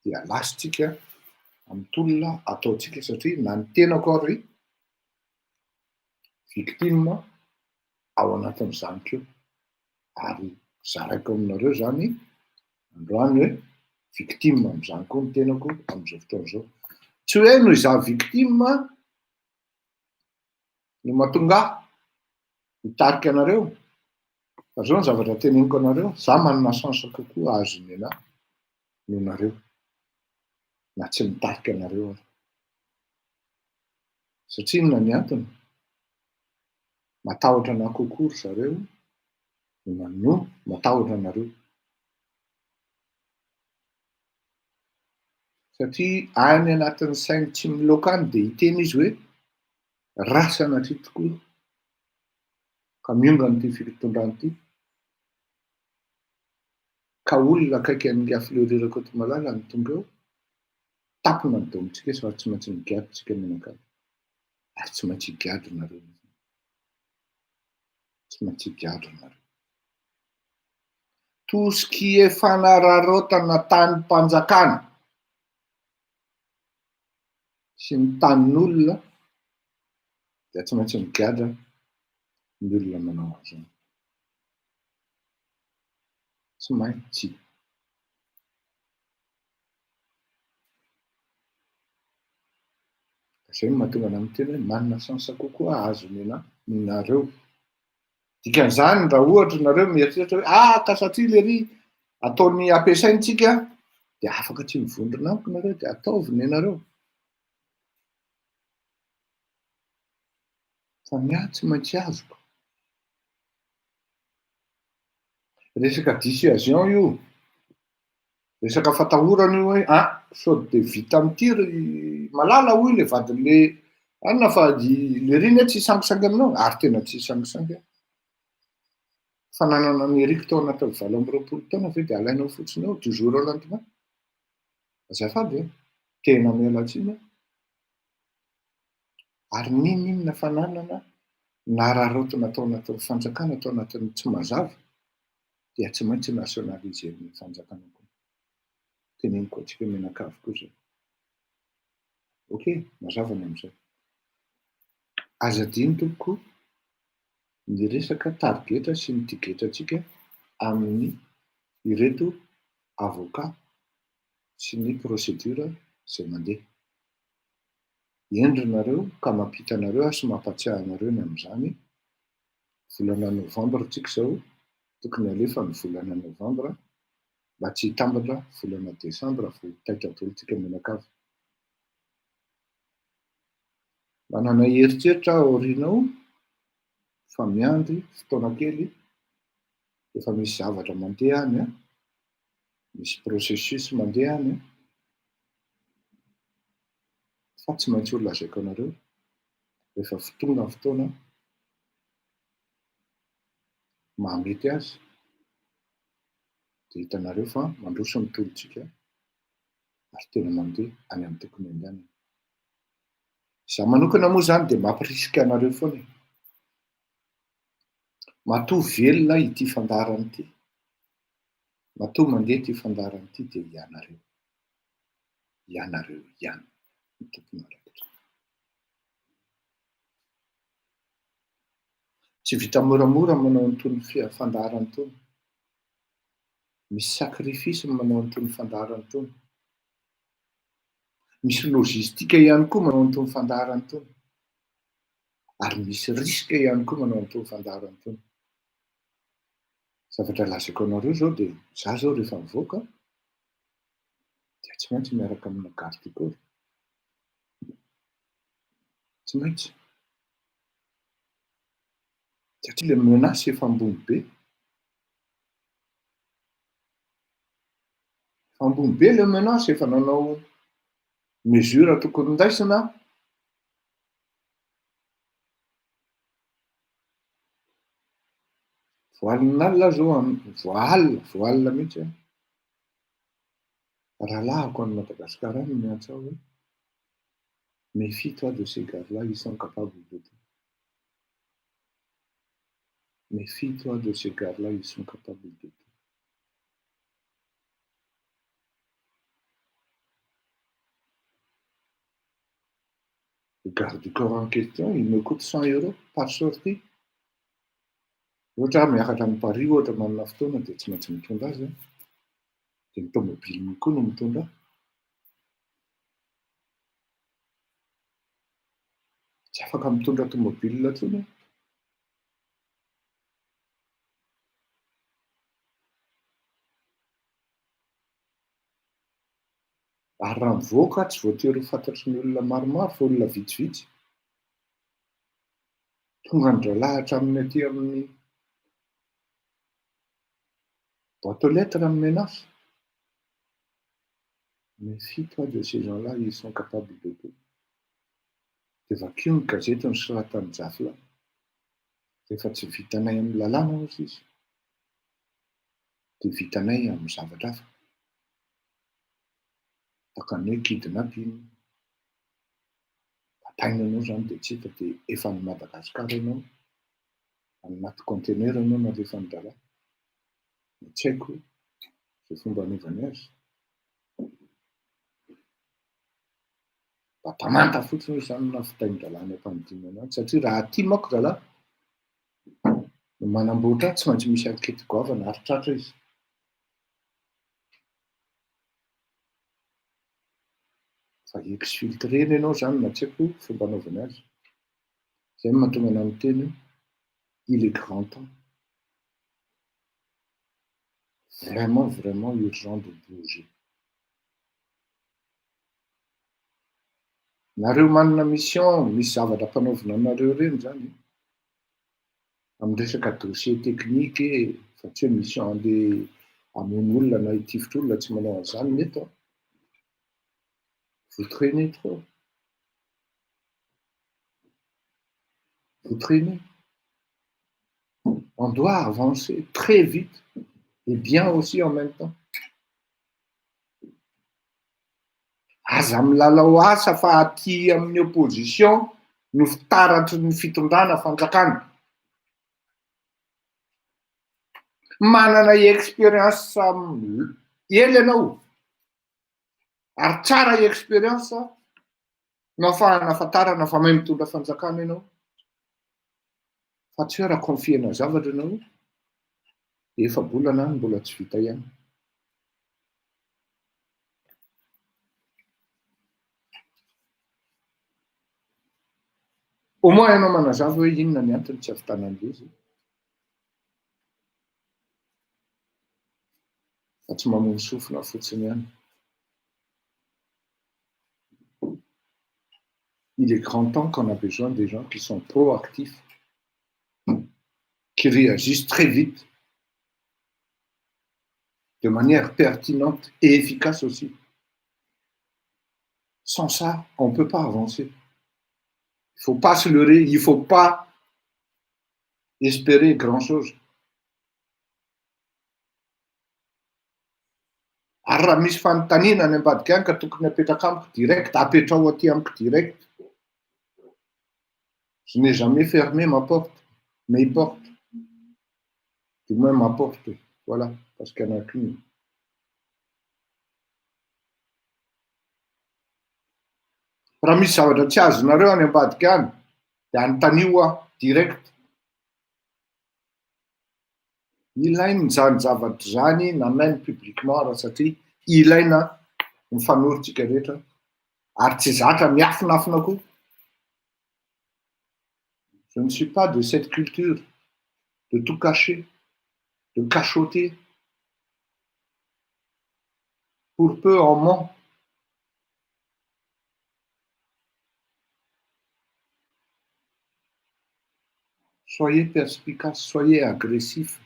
dia lasintsika amin'ny tolona ataontsika satria na ny tenako ary victime ao anatin'izany koa ary zaraiko aminareo zany androany hoe victime amin'izany koa ny tenako amin'izao fotoana izao. Tsy hoe noho izaho victime no mahatonga ahy hitarika anareo fa zao ny zavatra teneniko anareo, za manana chance kokoa hahazo ny anah noho nareo na tsy mitarika anareo aho. Satria inona ny antony? Matahotra anah kokoa ry zareo no matahotra anareo. Satria any anatin'ny sainy tsy miloaka any dia hiteny izy hoe raha sanatria tokoa ka miongana ity fitondrana ity, ka olona akaiky an'ingahy Fleury Rakotomalala no tonga eo, tapina ny domintsika fa tsy maintsy migadra tsika mianakavy, ary tsy maintsy higadra nareo mihitsy, tsy maintsy higadra nareo. Tout ce qui est fanararaotana tanim-panjakana sy ny tanin'olona dia tsy maintsy migadra ny olona manao an'izany. Tsy maintsy. Izay no mahatonga anah miteny hoe manana chance kokoa hahazo ny anah noho nareo. Dikan'izany raha ohatra nareo mieritreritra hoe ah ka satria lery ataony ampiasainy tsika dia afaka tsy mivondrona amiko nareo dia ataovy ny anareo. Fa ny ahy tsy maintsy azoko. Resaka dissuasion io, resaka fatahorana io hoe ah sao de vita amin'ity ry Malala hoy le vadin'le anona fa le ry anie tsy hisangisangy aminao, ary tena tsy hisangisangy aho. Fananana an'i Eric tao anatin'ny 28 taona ve de alainao fotsiny eo du jour au lendemain? Azafady e, tena miala tsiny aho. Ary n'inon'inona fananana nararaotina tao anatin'ny fanjakana, tao anatin'ny tsy mazava, dia tsy maintsy nationaliser-n'ny fanjakana koa. Teneniko antsika mianakavy koa izay. Ok, mazava ny amin'izay. Aza adino tompoko ny resaka tarigetra sy ny tigetrantsika amin'ny ireto avocat sy ny procédure izay mandeha. Hendry nareo ka mampita anareo aho sy mampatsiahy anareo ny amin'izany. Volana novambra tsika izao, tokony alefa ny volana novambra mba tsy hitambatra volana desambra vao taitra daholo tsika mianakavy. Manana eritreritra aho aoriana ao fa miandry fotoana kely efa misy zavatra mandeha any an, misy processus mandeha any an, fa tsy maintsy ho lazaiko anareo rehefa tonga ny fotoana mahamety azy dia hitanareo fa mandroso ny tolontsika ary tena mandeha any amin'ny tokony handehanana. Izaho manokana moa izany dia mampirisika anareo foana e. Matoa velona ity fandaharana ity, matoa mandeha ity fandaharana ity dia ianareo, ianareo ihany no tompon'andraikitra. Tsy vita moramora manao an'itony fandaharana itony. Misy sacrifice ny manao an'itony fandaharana itony. Misy logistique ihany koa manao an'itony fandaharana itony. Ary misy risque ihany koa manao an'itony fandaharana itony. Zavatra lazaiko anareo izao dia za izao rehefa mivoaka dia tsy maintsy miaraka amina garde du corps. Tsy maintsy. Satria ilay menace efa ambony be. Efa ambony be ilay menace, efa nanao mesure tokony niraisina aho. Vao alinalina aho zao, vao alina, vao alina mihitsy aho. Rahalahiko any Madagasikara any no miantso ahy hoe méfie-toi de ces gars-là, ils sont capables de tout. Méfie-toi de ces gars-là, ils sont capables de tout. Le garde du corps en question, il me coûte 100 euros par sortie. Ohatra aho miakatra any Paris ohatra manana fotoana dia tsy maintsy mitondra azy aho. Dia ny tomobiliny koa no mitondra ahy. Tsy afaka mitondra tomobile intsony aho. Ary raha mivoaka aho tsy voatery ho fantatry ny olona maromaro fa olona vitsivitsy. Tonga an-drahalahy hatramin'ny aty amin'ny boîte aux lettres ny menace. Méfie-toi de ces gens-là, ils sont capables de tout. Dia vakio ny gazety nosoratan'i Jafilahy. Rehefa tsy vitanay amin'ny lalàna hozy izy, dia vitanay amin'ny zavatra hafa. Tahaka ny hoe kidnapping. Bataina ianao izany dia tsy hita dia efa any Madagasikara ianao, any anaty conteneur ianao nalefan'ny rahalahy. Tsy haiko izay fomba anaovany azy. Batamanta fotsiny hoy izany no nahavitain-drahalahy any am-panidinana any satria raha aty manko rahalahy no manamboatra ahy tsy maintsy misy enquête goavana ary tratra izy. Fa exfiltrena ianao izany na tsy haiko fomba anaovany azy. Izay no mahatonga anah miteny hoe il est grand temps, vraiment vraiment urgent de bouger. Nareo manana mission, misy zavatra ampanaovina anareo ireny zany amin'ny resaka dossier technique e, fa tsy hoe mission andeha hamono olona na hitifitra olona, tsy manao an'izany ny eto an. Vous trainez trop. Vous trainez. On doit avancer très vite et bien aussi en même temps. Aza milalao asa fa aty amin'ny opposition no fitaratry ny fitondrana fanjakana. Manana expérience ela ianao ary tsara expérience no afahana afantarana fa mahay mitondra fanjakana ianao fa tsy hoe raha confier-na zavatra ianao dia efa-bolana any mbola tsy vita ihany. Au moins ianao manazava hoe inona ny antony tsy ahavitana an'ilay izy. Fa tsy mamono sofina fotsiny ihany. Il est grand temps qu'on a besoin des gens qui sont proactifs, qui réagissent très vite, de manière pertinente et efficace aussi. Sans ça, on ne peut pas avancer. Il faut pas se leurrer, il faut pas espérer grand-chose. Ary raha misy fanontaniana any ambadika any ka tokony apetraka amiko direct, apetraho aty amiko direct. Je n'ai jamais fermé ma porte, mes portes. Du moins ma porte, voilà, parce qu'il n'y en a qu'une. Raha misy zavatra tsy azonareo any ambadika any, dia anontanio aho direct. Ilaina izany zavatra izany na même publiquement ara satria ilaina mifanoro tsika rehetra ary tsy zatra miafinafina koa. Je ne suis pas de cette culture de tout cacher, de cachoter. Pour peu on ment. Soyez perspicace, soyez agressif,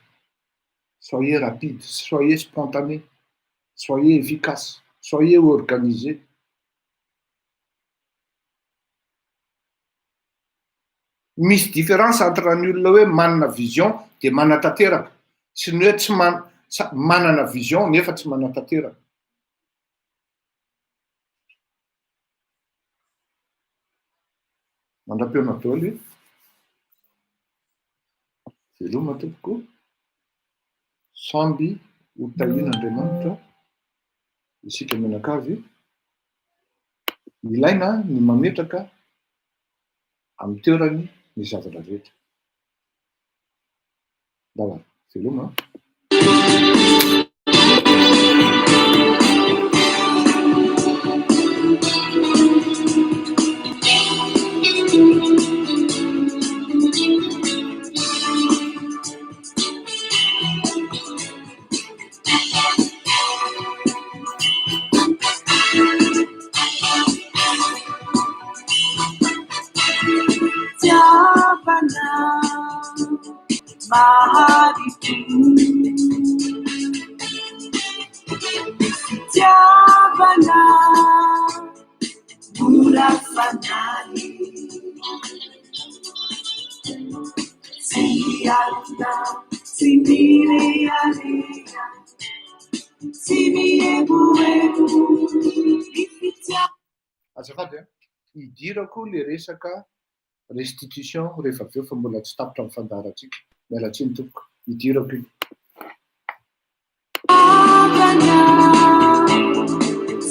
soyez rapide, soyez spontané, soyez efficace, soyez organisé. Misy différence entre ny olona hoe manana vision dia manatanteraka sy ny hoe tsy manana vision nefa tsy manatanteraka. Mandra-pihaona daholo e. Veloma tompoko. Samby ho tahian'Andriamanitra isika mianakavy. Ilaina ny mametraka amin'ny toerany ny zavatra rehetra. Ndao ary. Veloma an. Fitiavana maharipo Ny fitiavana mora fanahy Tsy mialona, tsy mirehareha Tsy mieboebo Ny fitiavana Azafady a, idirako le resaka restitution rehefa avy eo fa mbola tsy tapitra ny fandaharantsika. Miala tsiny tompoko, idirako iny.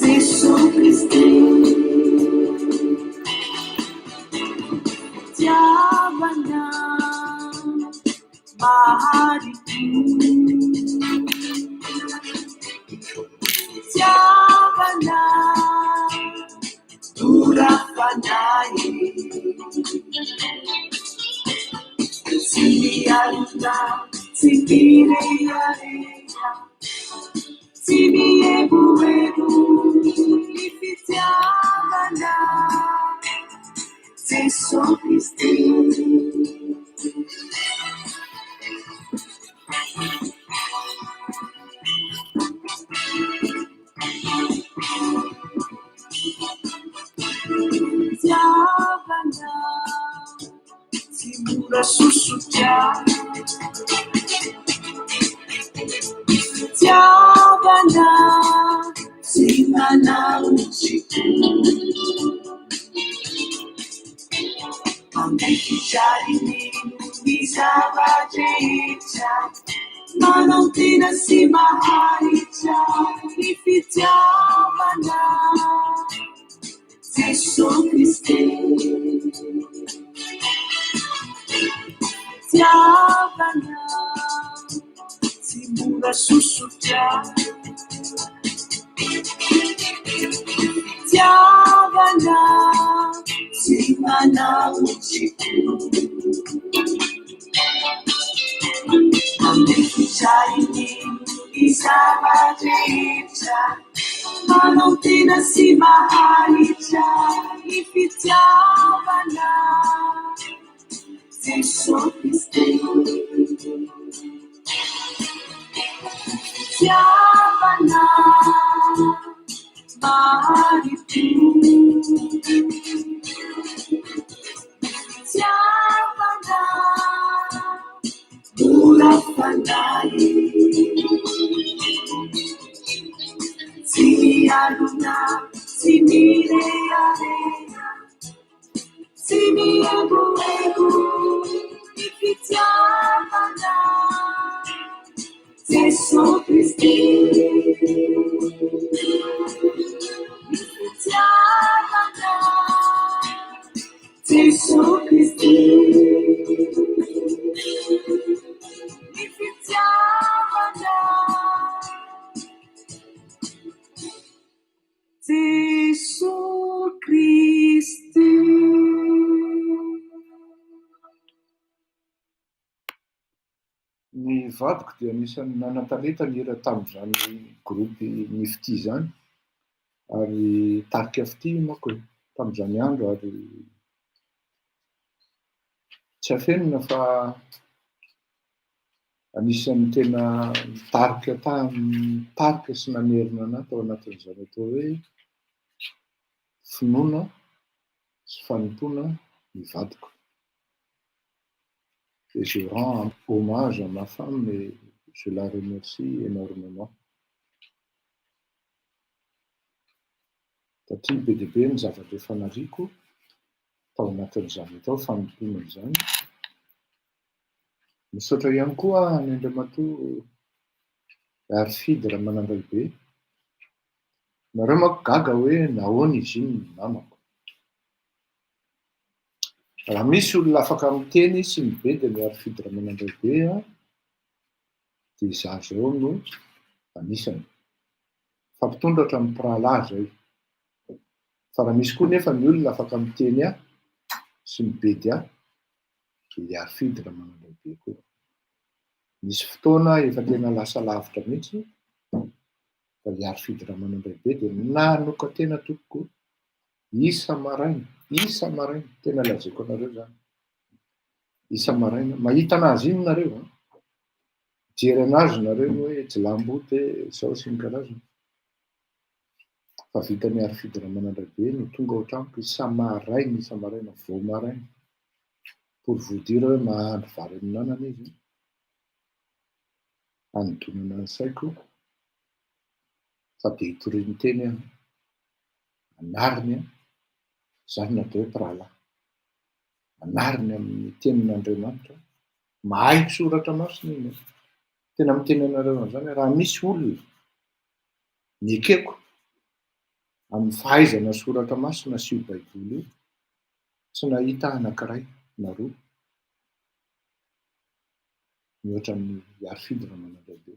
Jesoa Kristy Fitiavana maharipo Fitiavana mora fanahy Tsy mialona, tsy mirehareha, tsy mieboebo ny fitiavana. mora sosotra. Ny fitiavana tsy manao tsiky. Manaiky ary mino ny zava-drehetra. Manantena sy maharitra ny fitiavana. Jesoa Kristy. Fitiavana tsy mora sosotra. Fitiavana tsy manao tsiky. Manaiky ary mino ny zava-drehetra. Manantena sy maharitra ny fitiavana. Jesoa Kristy. Fitiavana mahari-po. Fitiavana mora fanahy. Tsy mialona, tsy mirehareha, tsy mihengohengo ny fitiavana. Jesoa Kristy. Ny fitiavana. Jesoa Kristy. Ny fitiavana. Jesoa Kristy. Ny vadiko dia anisan'ny nanan-talenta nihira tamin'izany groupe Ny Fitia izany, ary tarika Fitia io manko e, tamin'izany andro, ary tsy afenina fa anisan'ny tena nitarika nitarika sy namerina an'ahy tao anatin'izany atao hoe finoana sy fanompoana ny vadiko. Et je rends hommage à ma femme et je la remercie énormément. Satria be dia be ny zavatra efa nariako tao anatin'izany atao fanompoana izany. Misaotra ihany koa an'i Andriamatoa Harifidy Ramanandraibe. Nareo manko gaga hoe nahoana izy iny no namako. Raha misy olona afaka miteny sy mibedy an'i Harifidy Ramanandraibe dia izaho izao no anisany. Mifampitondra hatramin'ny mpirahalahy izay. Fa raha misy koa nefa ny olona afaka miteny ahy sy mibedy ahy dia i Harifidy Ramanandraibe koa. Nisy fotoana efa tena lasa lavitra mihitsy fa i Harifidy Ramanandraibe dia nanokan-tena tompoko isa-maraina, isa-maraina, tena lazaiko anareo izany, isa-maraina, mahita anazy iny nareo an, mijery anazy nareo hoe jilamboto e, izao sy ny karazany, fa vitan'i Harifidy Ramanandraibe no tonga ao an-tranoko isa-maraina, isa-maraina, vao maraina, pour vous dire hoe mahandro vary amin'anana izy, hanodonana ny saiko, fa dia hitoriany teny aho. Anariny an, izany no atao hoe mpirahalahy. Anariny amin'ny tenin'Andriamanitra, mahay ny soratra masina iny an. Tena miteny anareo an'izany aho, raha misy olona nekeko amin'ny fahaizana soratra masina sy io baiboly io, tsy nahita anankiray na roa mihoatra an'i Harifidy Ramanandraibe.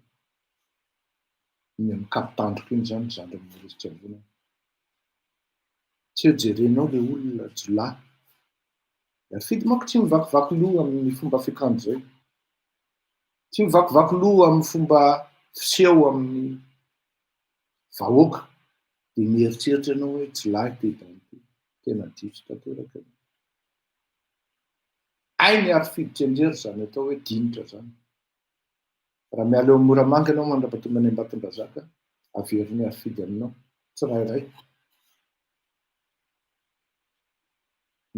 Iny amin'ny kapitandriko iny izany zandrin'i Maurice Tsiavonana. Tsy hoe jerenao ilay olona jiolahy. Harifidy manko tsy mivakivaky loha amin'ny fomba fiakanjo izay. Tsy mivakivaky loha amin'ny fomba fiseho amin'ny vahoaka. Dia mieritreritra ianao hoe jiolahy ity dame ity. Tena diso tanteraka ianao. Hain'i Harifidy tsianjery izany atao hoe dinitra izany. Raha miala eo Moramanga ianao mandrapatonga any Ambatondrazaka, averin'i Harifidy aminao tsirairay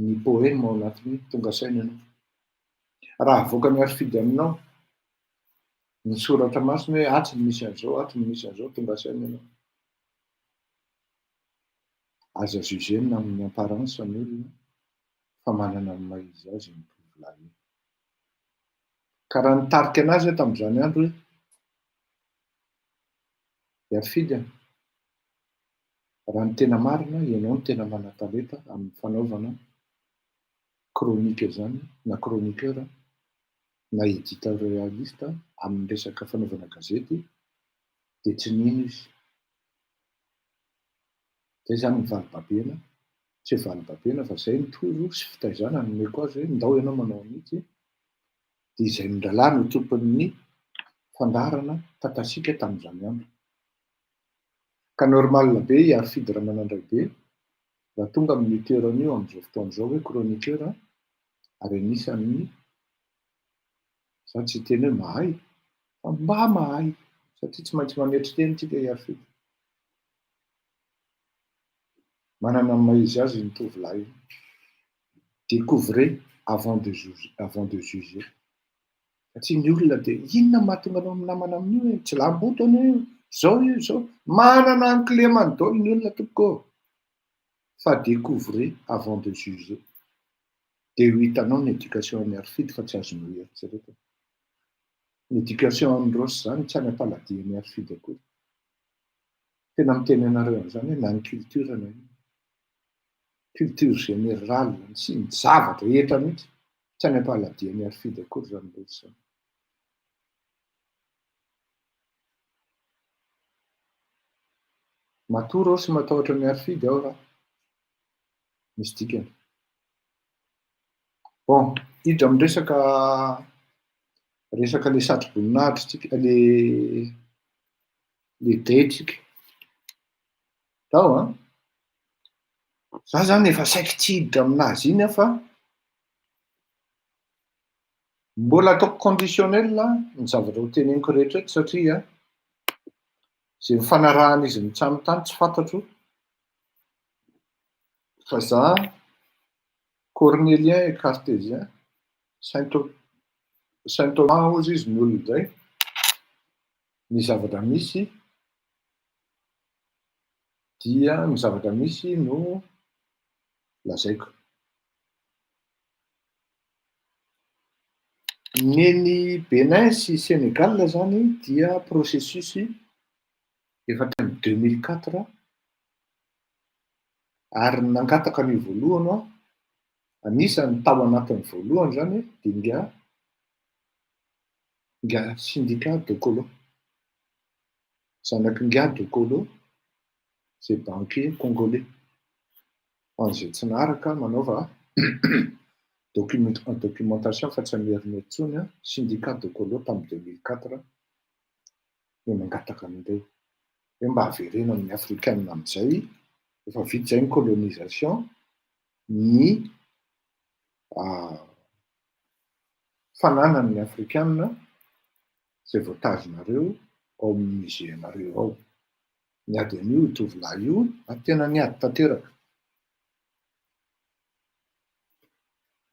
ny poema ao anatin'ny Tonga saina ianao. Raha avoakan'i Harifidy aminao ny soratra masina hoe atsy no misy an'izao, atsy no misy an'izao, tonga saina ianao. Aza jugena amin'ny apparence ny olona fa manana ny maha izy azy iny tovolahy iny. Ka raha nitarika anazy aho tamin'izany andro hoe Harifidy a, raha ny tena marina, ianao no tena manan-talenta amin'ny fanaovana chronique izany na chroniqueur na éditorialiste amin'ny resaka fanaovana gazety dia tsy nino izy. Zay zany ny valibabena, tsy hoe valibabena fa zay ny toro sy fitaizana nomeko azy hoe ndao ianao manao an'itsy, dia izay mirahalahy no tompon'ny fandaharana Tatasika tamin'izany andro. Ka normal be i Harifidy Ramanandraibe raha tonga amin'io toerana io amin'izao fotoana izao hoe chroniqueur ary anisan'ny, za tsy hiteny hoe mahay fa mba mahay satria tsy maintsy manetry tena tsika i Harifidy. Manana ny maha izy azy iny tovolahy iny. Découvrez avant de juger, avant de juger. Satria ny olona dia inona no mahatonga anao minamana amin'io e? Tsy lamboto anie io, zao io, zao. Manana ny kilemany daholo ny olona tompoko ô. Fa découvrez avant de juger. Dia ho hitanao ny éducation an'i Harifidy fa tsy azonao eritreretina. Ny éducation an'i Rossy izany tsy any am-paladian'i Harifidy akory. Tena miteny anareo an'izany hoe na ny culture na inona. Culture générale sy ny zavatra rehetra mihitsy, tsy any am-paladian'i Harifidy akory izany rehetra izany. Matoa Rossy matahotra an'i Harifidy aho raha misy dikany. Bon, hiditra amin'ny resaka resaka le satroboninahitra tsika, le le day tsika. Tao an! Za zany efa saiky tsy hiditra aminazy iny aho fa mbola ataoko conditionnel ny zavatra ho teneniko rehetra eto satria zay nifanarahan'izy mitsamy tany tsy fantatro fa za cornélien et cartésien, saint saint Thomas hozy izy ny olona izay, ny zavatra misy dia ny zavatra misy no lazaiko. Neny Bénin sy Sénégal zany dia processus efa hatrany 2004 ary nangataka an'io voalohany aho, anisan'ny tao anatin'ny voalohany zany dia ingahy ingahy Sindika Dokolo, zanak'ingahy Dokolo izay banquier congolais. Ho an'izay tsy naharaka manaova documentation fa tsy hamerina intsony an, Sindika Dokolo tamin'ny 2004 no nangataka an'ireo hoe mba avereno amin'ny afrikana amin'izay, efa vita izay ny colonisation, ny fananan'ny afrikana izay voatazonareo ao amin'ny musée-nareo ao. Niady an'io io tovolahy io ary tena niady tanteraka.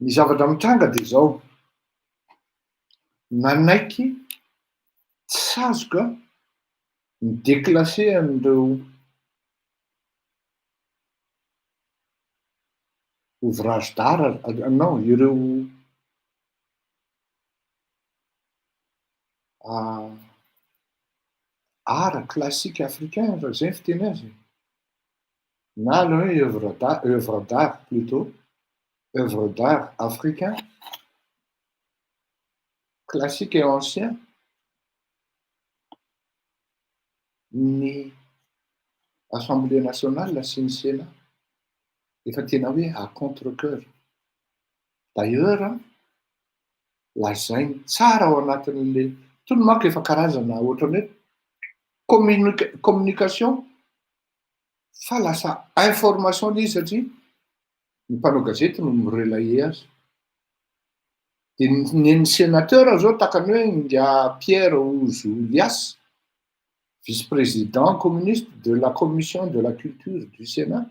Ny zavatra mitranga dia izao, nanaiky tsy sazoka ny déclasser an'ireo ouvrage d'art, non, ireo art classique africain raha zay ny fiteny azy, na le hoe œuvre d'art, œuvre d'art plutôt, œuvre d'art africain classique et ancien, ny assemblée nationale sy ny sénat efa tena hoe à contre cœur. D'ailleurs lazainy tsara ao anatin'le, itony manko efa karazana ohatran'ny hoe communica- communication fa lasa information le izy satria ny mpanao gazety no mi-relayer azy. De ny sénateur zao tahaka ny hoe ingahy Pierre Ouzoulias, vice-président communiste de la commission de la culture du Sénat,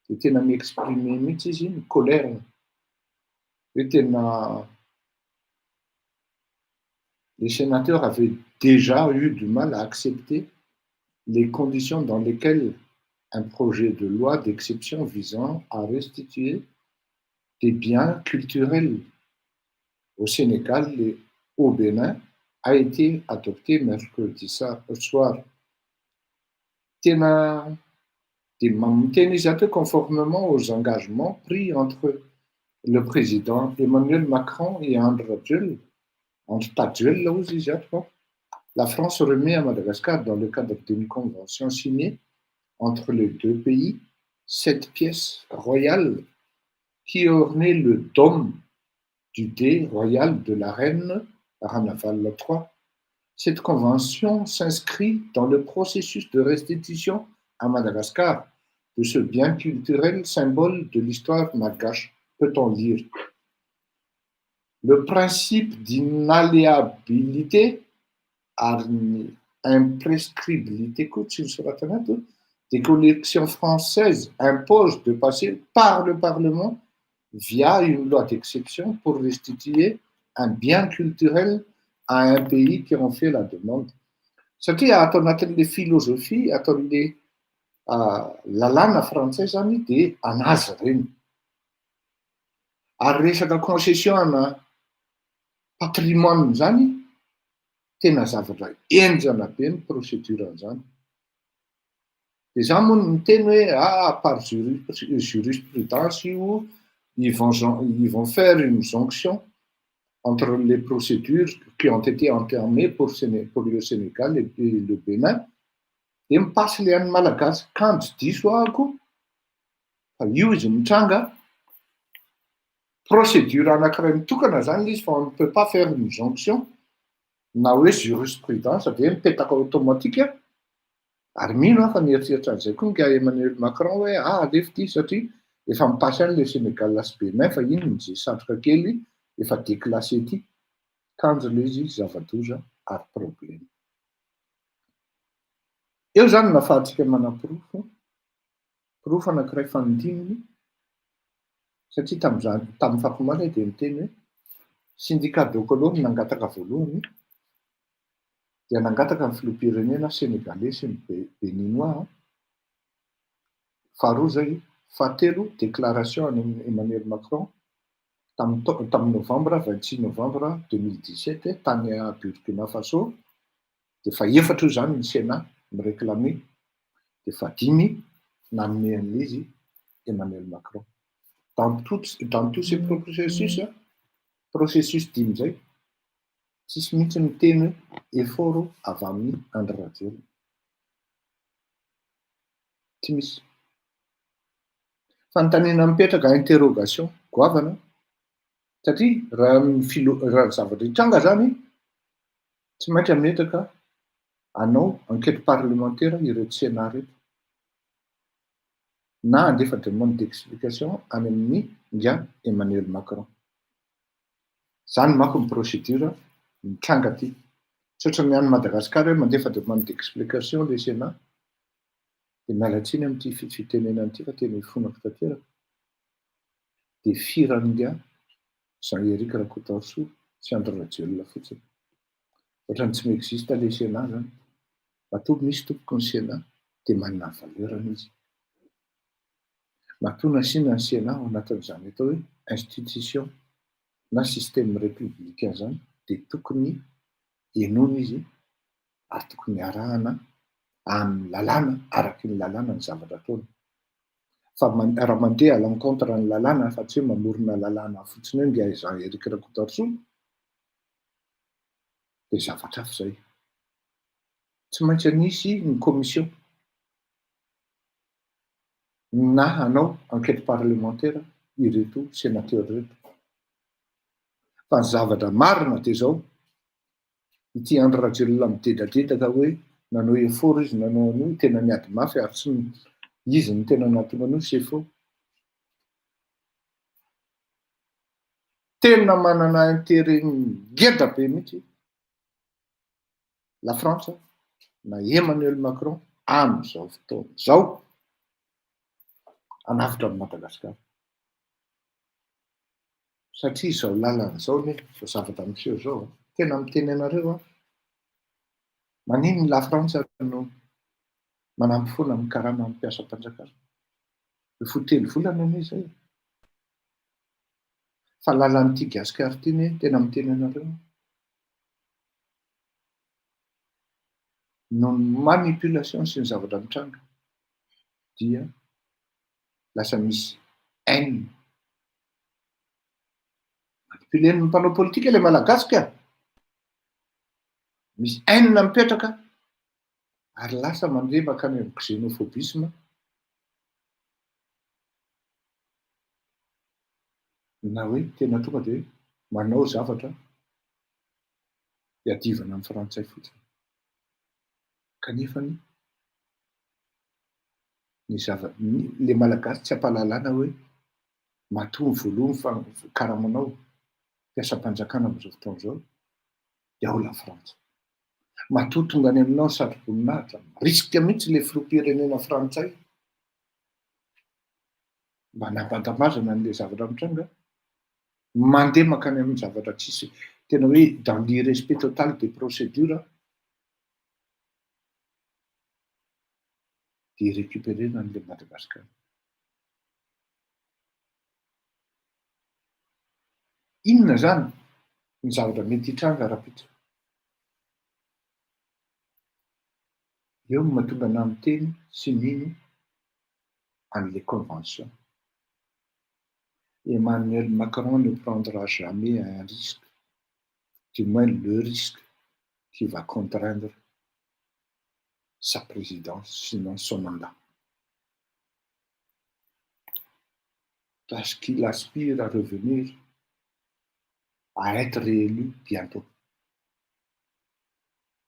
de tena mi-exprimer mihitsy izy ny colère hoe tena. Les sénateurs avaient déjà eu du mal à accepter les conditions dans lesquelles un projet de loi d'exception visant à restituer des biens culturels au Sénégal et au Bénin a été adopté mercredi soir. Tena de miteny izy ato hoe: conformément aux engagements pris entre le président Emmanuel Macron et Andry Rajoelina, Andry Rajoelina ozy izy ato fa, la France remet à Madagascar, dans le cadre d'une convention signée entre les deux pays, cette pièce royale qui ornait le dôme du dais royal de la reine Ranavalona III. Cette convention s'inscrit dans le processus de restitution à Madagascar de ce bien culturel, symbole de l'histoire malgache, peut-on lire. Le principe d'inaliénabilité ary ny imprescriptibilité koa tsy nosoratana ato des collections françaises impose de passer par le Parlement via une loi d'exception pour restituer un bien culturel à un pays qui en fait la demande. Satria atao anatin'le philosophie ataon'le lalàna frantsay zany de anazy reny ary resaka concession ana patrimoine zany tena zavatra enjana be ny procédure an'izany. De za moa ny miteny hoe par jurisprudence io, ils vont faire une jonction entre les procédures qui ont été entamées pour le Sénégal et le Bénin de mipasy le an'ny Malagasy. Kanjo diso ahako fa io izy mitranga procédure anankiray mitokana zany le izy, fa on ne peut pas faire une jonction na hoe jurisprudence de mipetaka automatique. Ary mino aho fa mieritreritra an'izay koa nga Emmanuel Macron hoe alefy ty satria efa mipasy any le Sénégal sy Bénin, fa iny ny zay satroka kely efa déclassé ty. Kanjo le izy zava-doza ary problème eo zany nafahantsika manamporofo porofo anankiray fanindiminy, satria tam'zany tamin'ny fakomaly de miteny hoe syndicat Dokolo nangataka voalohany dia nangataka ny filoham-pirenena sénégalais sy ny béninois. Faharoa zay, fahatelo, déclaration any Emmanuel Macron tamy novembre, 26 novembre 2017 tany a Burkina Faso. De fa efatra io zany ny Sénat miréclame, de fa dimy nanome an'izy Emmanuel Macron. Dans tous ces processus dimy zay, tsisy mihitsy ny teny hoe effort avy amin'ny Andry Rajoelina, tsy misy. Fanontaniana mipetraka, interrogation goavana, satria raha ny filo raha ny zavatra hitranga zany, tsy maintsy ametraka anao enquête parlementaire ireto Sénat reto na andefa demande d'explication any amin'ny nga Emmanuel Macron. Zany manko ny procédure mitranga ty, tsy ohatry ny any Madagasikara hoe mandefa demande d'explication le Sénat de mialatsiny am'ty fitenenana ity fa tena ifonako tanteraka, de firanga Jean Eric Rakotoarisoa sy Andry Rajoelina fotsiny, ohatrany tsy miexiste le Sénat zany. Matoa misy tompoko ny Sénat de manana ny valeur-ny izy. Matoa nasiana ny Sénat ao anatin'izany atao hoe institution na système républicain zany, de tokony enona izy ary tokony arahana amin'ny lalàna, araky ny lalàna ny zavatra ataony. Fa raha mandeha à l'encontre ny lalàna, fa tsy hoe mamorona lalàna fotsiny hoe nga Jean Eric Rakotoarisoa, de zavatra hafa zay. Tsy maintsy anisy ny commission na hanao enquête parlementaire ireto sénateur reto. Fa ny zavatra marina de zao: ity Andry Rajoelina midedadedaka hoe nanao effort izy, nanao an'io, tena niady mafy ary tsy izy ny tena nahatonga an'io, c'est faux. Tena manana intérêt ngeda be mihitsy la Frantsa na Emmanuel Macron am'izao fotoana zao anavitra amy Madagasikara, satria zao lalana zao ne zao zavatra miseho zao. Tena miteny anareo aho. Maninona la Frantsa no manampy foana amin'ny karama amin'ny mpiasam-panjakana? Efa ho 3 volana anie izay. Fa lalan'ity Gasikara ity anie, tena miteny anareo aho. Noho ny manipulation sy ny zavatra mitranga dia lasa misy haine. Manipulen'ny mpanao politika ilay Malagasy ka. Misy haine mipetraka ary lasa mandeha mankany amin'ny xénophobisme na hoe tena tonga dia manao zavatra hiadivana amin'ny frantsay fotsiny. Kanefa ny ny zava-, ny le Malagasy tsy ampahalalana hoe matoa ny voalohany fa karamanao mpiasam-panjakana amin'izao fotoana izao dia ao la Frantsa. Matoa tonga any aminao ny satroboninahitra, mirisika mihitsy ilay filoham-pirenena frantsay mba hanambantabazana an'ilay zavatra mitranga, mandeha mankany amin'ny zavatra tsisy, tena hoe dans l'irrespect total des procédures, dia récupérer-na an'ilay Madagasikara. Inona izany ny zavatra mety hitranga rahampitso? Eo no mahatonga anah miteny sy mino an'ilay convention. Emmanuel Macron ne prendra jamais un risque, du moins le risque qui va contraindre sa présidence sinon son mandat. Parce qu'il aspire à revenir à être réélu bientôt.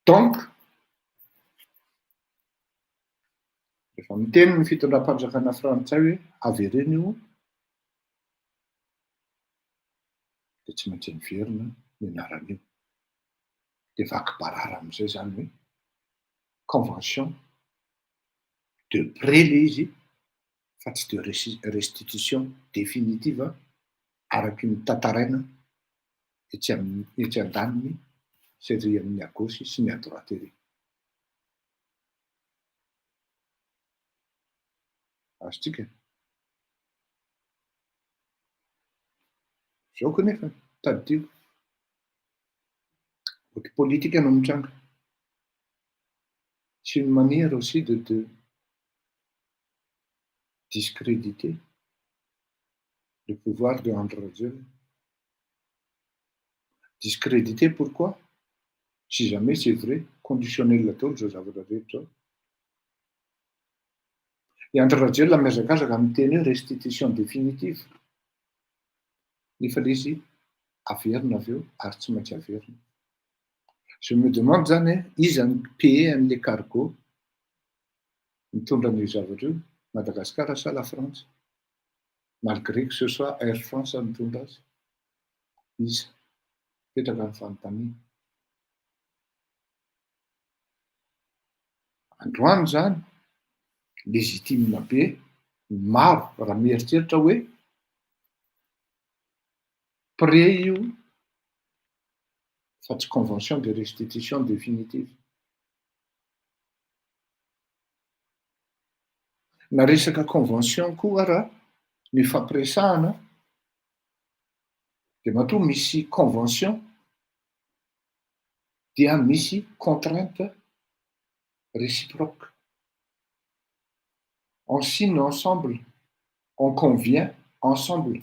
Donc, rehefa miteny ny fitondram-panjakana frantsay hoe avereno io, dia tsy maintsy miverina ny anaran'io. Dia vaky barara amin'izay izany hoe convention de prêt ilay izy fa tsy de restitution définitive araky ny tantaraina etsy amin'ny etsy andaniny sy ery amin'ny à gauche sy ny à droite ery. Azontsika? Zao kanefa, tadidio, ohatry politika no mitranga. C'est une manière aussi de de discréditer le pouvoir de Andry Rajoelina. Discréditer pourquoi? Si jamais c'est vrai, conditionnel daholo zao zavatra rehetra zao. I Andry Rajoelina mihazakazaka miteny hoe restitution définitive, nefa le izy averina avy eo ary tsy maintsy averina. Je me demande zany hoe iza no payer an'le cargo mitondra an'io zavatra io, Madagascar sa la France? Malgré que ce soit Air France mitondra azy. Iza? Mipetraka ny fanontaniana. Androany zany, légitime be ny maro raha mieritreritra hoe prêt io fa tsy convention de restitution définitive. Na resaka convention koa ara no ifampiresahana dia matoa misy convention dia misy contrainte réciproque. On signe ensemble, on convient ensemble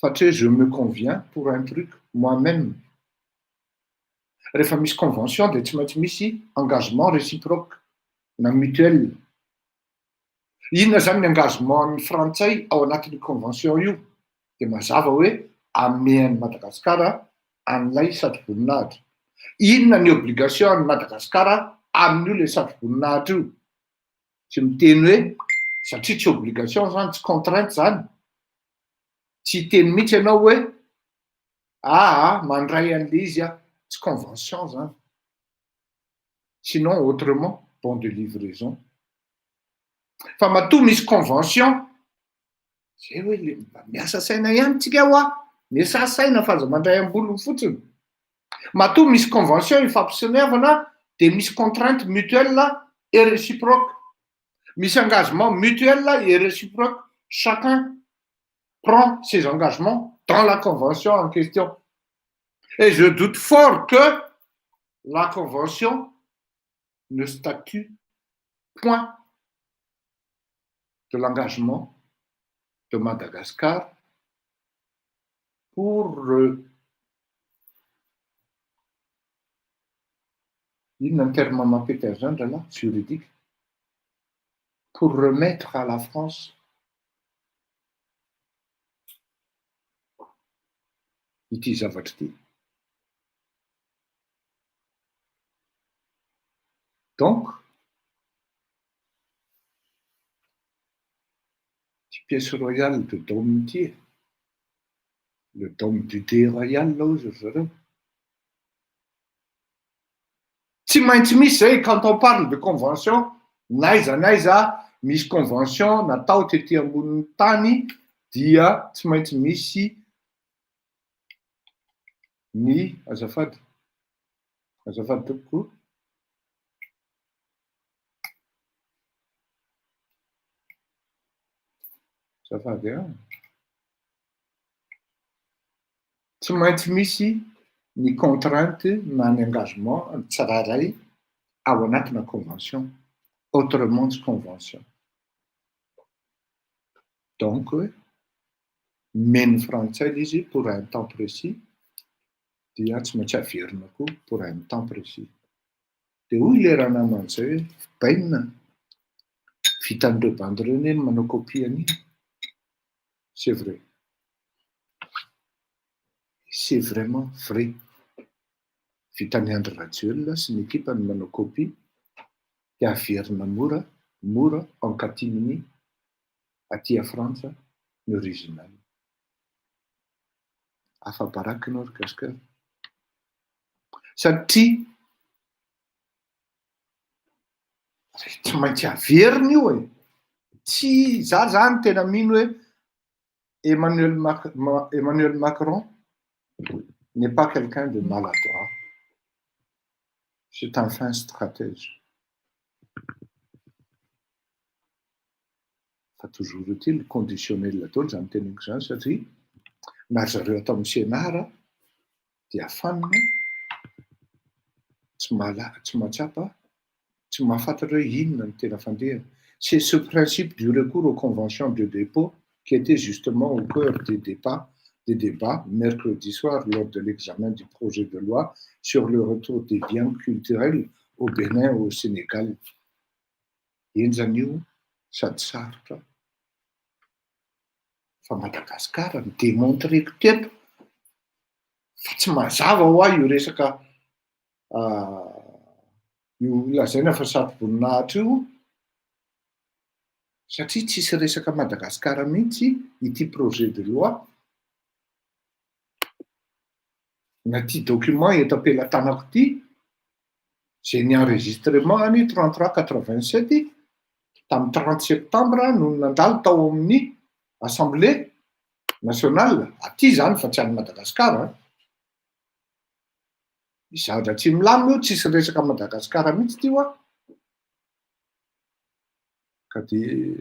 fa tsy hoe je me conviens pour un truc moi-même. Rehefa misy convention dia tsy maintsy misy engagement réciproque na mutuel. Inona zany ny engagement-n'ny frantsay ao anatin'io convention io? Dia mazava hoe amehan'i Madagasikara an'ilay satroboninahitra. Inona ny obligation an'i Madagasikara amin'io ilay satroboninahitra io? Tsy miteny hoe satria tsy obligation zany, tsy contrainte zany. Tsy hiteny mihitsy ianao hoe aa mandray an'le izy aho, tsy convention zany. Sinon autrement bon de livraison. Fa matoa misy convention, zay hoe le mba miasa saina ihany tsika hoa, miasà saina fa aza mandray am-bolony fotsiny. Matoa misy convention ifampisoniavana dia misy contrainte mutuelle et réciproque. Misy engagement mutuel et réciproque. Chacun prend ses engagements dans la convention en question. Et je doute fort que la convention ne statue point de l'engagement de Madagascar pour inona ny terme mampety an'izany rahalahy juridique pour remettre à la France ity zavatra ity. Donc, ity pièce royale de dôme ity e, le dôme du dé royal hozy ry zareo. Tsy maintsy misy zay quand on parle de convention, n'aiza n'aiza misy convention natao tety ambonin'ny tany dia tsy maintsy misy ny azafady, azafady tompoko. Azafady an. Tsy maintsy misy ny contrainte na ny engagement ny tsirairay ao anatina convention, autrement tsy convention. Donc omen'ny frantsay ilay izy pour un temps précis dia tsy maintsy averina koa pour un temps précis. Dia hoy ilay ranamana izay hoe bainina, vitan'ireo bandy ireo anie ny manao copie an'iny. C'est vrai. C'est vraiment vrai. Vitan'i Andry Rajoelina sy ny ekipany ny manao copie dia averina mora mora en catimini aty a Frantsa ny original. Afa-baraka ianao ry gasikara. Satria tsy maintsy averina io e. Tsy za zany tena mino hoe Emmanuel Emmanuel Macron n'est pas quelqu'un de maladroit. C'est un fin stratège. Fa toujours est-il conditionnel daholo izany teneniko izany satria na ry zareo ato amin'ny Sénat ara dia fanina, tsy mahala- tsy mahatsapa, tsy mahafantatra hoe inona no tena fandehany. C'est ce principe du recours aux conventions de dépôt qui était justement au cœur des débats, des débats mercredi soir lors de l'examen du projet de loi sur le retour des biens culturels au Bénin au Sénégal. Henjana io sady sarotra fa Madagascar no demontreko teto fa tsy mazava hoa io resaka io lazaina fa satroboninahitra io satria tsisy resaka Madagascar mihitsy ity projet de loi na ity document eto am-pelatanako ity izay ny enregistrement any 33 87 tamin'ny 30 septembre no nandalo tao amin'ny assemblée nationale aty izany fa tsy any Madagasikara an. Misy zavatra tsy milamina io, tsisy resaka Madagasikara mihitsy ity hoa. Ka dia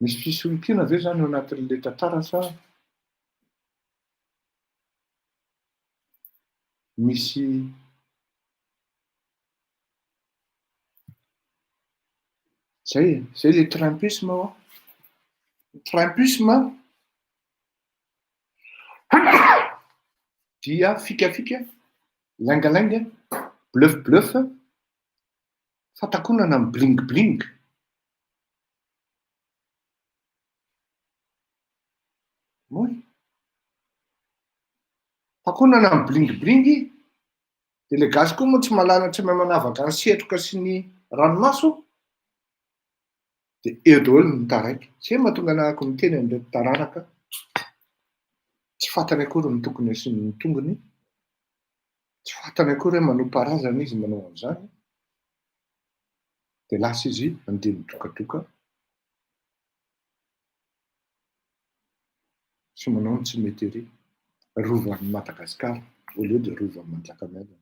Misy fisolokiana ve zany ao anatin'le tantara sa misy Zay e, zay le trumpisme hoa. Ny trumpisme dia fikafika, laingalainga, bluff bluff, fatakonana amin'ny bling bling. Moy. Takonana amin'ny bling bling, dia le gasy koa moa tsy mahalala tsy mahay manavaka ny setroka sy ny ranomaso, dia eo daholo ny taraiky. Zay no mahatonga anahako miteny an'ireto taranaka tsy fantany akory ny tokony asiany ny tongony, tsy fantany akory hoe manompa razana izy manao an'izany, dia lasa izy handeha midokadoka. sy manao ny tsy mety ery. Rovan'i Madagasikara au lieu de Rovan'i Manjakamiadana.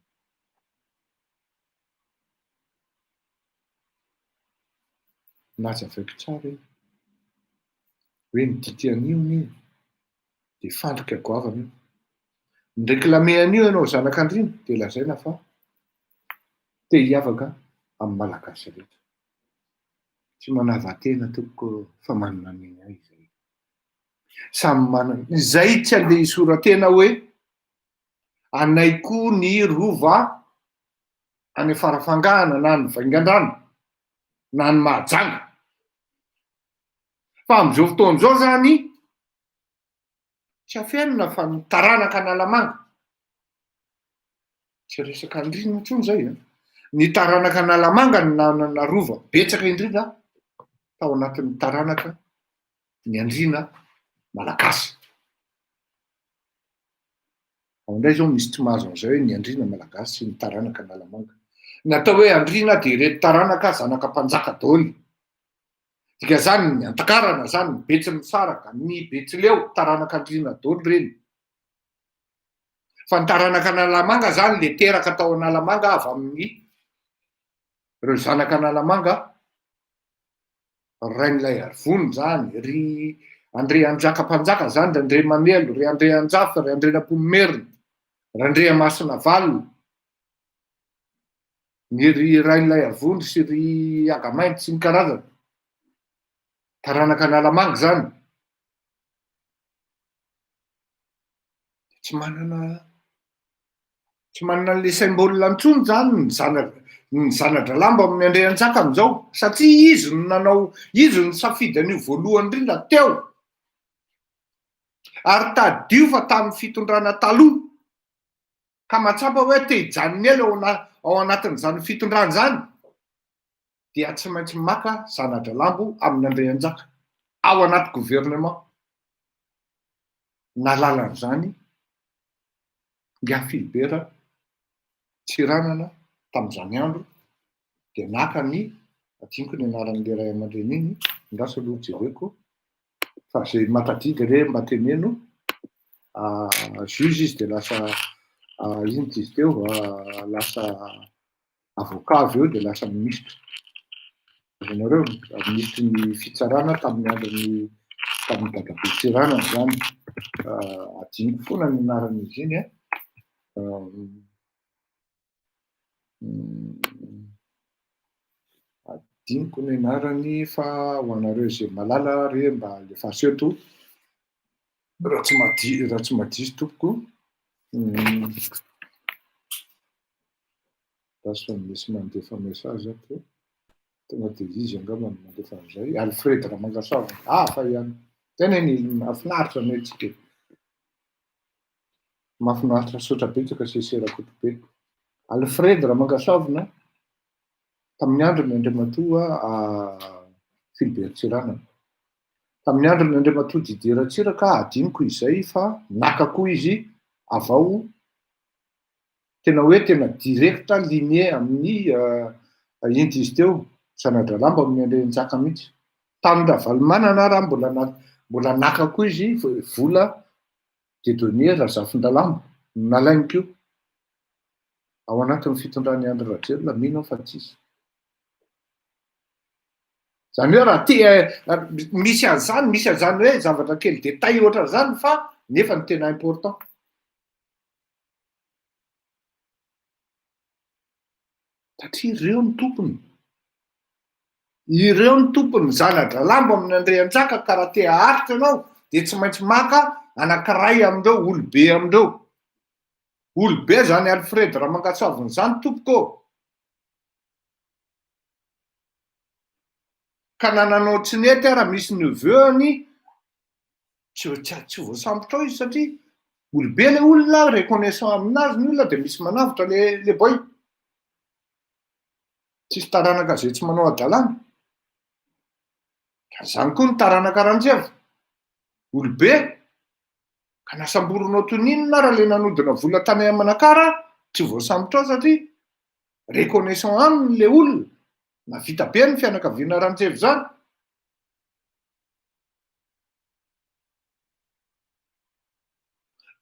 Nazavaiko tsara iny hoe ny dikan'io anie dia fandrika goavana io. Mi-réclamer an'io ianao zanak'andriana dia lazaina fa te hiavaka amin'ny Malagasy rehetra. Tsy manava-tena tompoko fa manana ny ahy izay. Samy manana, izay tsy andeha hisora-tena hoe anay koa ny rova any Farafangana na any Vaingandrano na any Mahajanga. Fa amin'izao fotoana izao zany tsy afenina fa ny taranaka Analamanga, tsy resaka andriana intsony zay an, ny taranaka Analamanga no nanana rova betsaka indrindra tao anatin'ny taranaka ny andriana malagasy. Ao indray izao misy tsy mahazo an'izay hoe ny andriana malagasy sy ny taranaka Analamanga. Ny atao hoe andriana dia ireto taranaka zanaka mpanjaka daholo. Dikan'izany ny Antakarana izany, ny Betsimisaraka, ny Betsileo, taranaka andriana daholo ireny. Fa ny taranaka Analamanga izany le teraka tao Analamanga avy amin'ny ireo zanaka Analamanga, Rainilaiarivony izany, ry Andrianjaka mpanjaka izany, ry Andriamamelo, ry Andrianjafy, ry Andrianampoinimerina, ry Andriamasinavalona, Ny ry Rainilaiavondro sy ry Agamainty sy ny karazany. Taranaka Analamanga izany. Tsy manana tsy manana an'ilay symbole intsony izany ny zana- ny zana-dRalambo amin'ny Andrianjaka amin'izao satria izy no nanao, izy no nisafidy an'io voalohany indrindra teo. Ary tadidio fa tamin'ny fitondrana taloha ka mahatsapa hoe te hijanona ela ao ana- ao anatin'izany fitondrana izany dia tsy maintsy maka zana-dRalambo amin'Andrianjaka ao anaty gouvernement. Nahalala an'izany Ingahy Philibert Tsiranana tamin'izany andro dia naka ny, adinoko ny anaran'ilay ray aman-dreny iny, andraso aloha jereko. Fa zay mahatadidy re mba teneno, juge izy de lasa inona izy teo, lasa avocat avy eo de lasa ministra. Azonareo? Minisitry ny fitsarana tamin'ny andron'ny tamin'ny dadabe Tsiranana zany. Adinoko foana ny anaran'izy iny an. Adinoko ny anarany fa ho anareo izay mahalala re mba alefaso eto raha tsy madi- raha tsy madiso tompoko. Lasa misy mandefa message ato, tonga dia izy angamba no mandefa an'izay, Alfred Ramangasoavina, hafa ihany, tena eny mahafinaritra anie tsika e. Mahafinaritra misaotra betsaka Sese Rakotobe. Alfred Ramangasoavina, tamin'ny androny Andriamatoa Philbert Tsiranana. Tamin'ny androny Andriamatoa Didier Ratsiraka, adinoko izay fa naka koa izy avy ao, tena hoe tena direct lignée amin'ny inty izy teo, Zanadralambo amin'ny Andrianjaka mihitsy. Tamin'i Ravalomanana ary mbola mbola naka koa izy vola Dieudonné Razafindralambo no nalainy koa. Ao anatin'ny fitondran'i Andry Rajoelina mino aho fa tsisy. Izany hoe raha te misy an'izany, misy an'izany hoe zavatra kely détail ohatran'izany fa nefa ny tena important. Satria ireo no tompony. Ireo no tompony, zana-dRalambo amin'ny Andrianjaka ka raha te haharitra ianao dia tsy maintsy maka anankiray amin'ireo olobe amin'ireo. Olobe zany Alfred Ramangatsoavina izany tompoko ô! Ka na nanao tsy nety ara misy neveu-ny tsy tsy voasambotra ao izy satria olobe le olona, reconnaissant aminazy ny olona dia misy manavotra le le boy. Tsisy taranaka zay tsy manao hadalana. Ka zany koa ny taranaka Ranjeva. Olobe. Ka na samborinao toy ny inona ara le nanodina vola tany Manakara, tsy voasambotra ao satria reconnaissant aminy le olona. Nahavita be ny fianakaviana Ranjeva zany.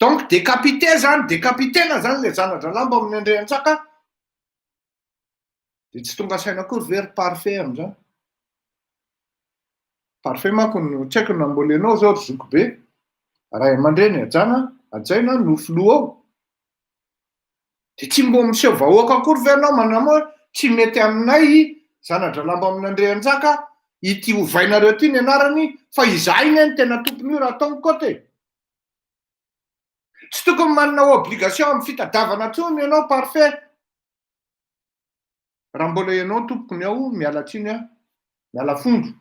Donc décapité zany, décapitena zany le zana-dRalambo amin'ny Andrianjaka, de tsy tonga saina akory ve ry parfait am'zany? Parfait manko no tsy haiko na mbola ianao zao ry zoky be, ray aman-dreny hajana, hajaina no filoha ao. De tsy mbo miseho vahoaka akory ve ianao manao hoe tsy mety aminay zana-dRalambo amin'Andrianjaka ity ovainareo ity ny anarany fa izahay anie no tena tompony io raha atao ny côte e. Tsy tokony manana obligation amin'ny fitadiavana intsony ianao parfait. Raha mbola ianao tompoko ny ao, miala tsiny aho, miala fondro.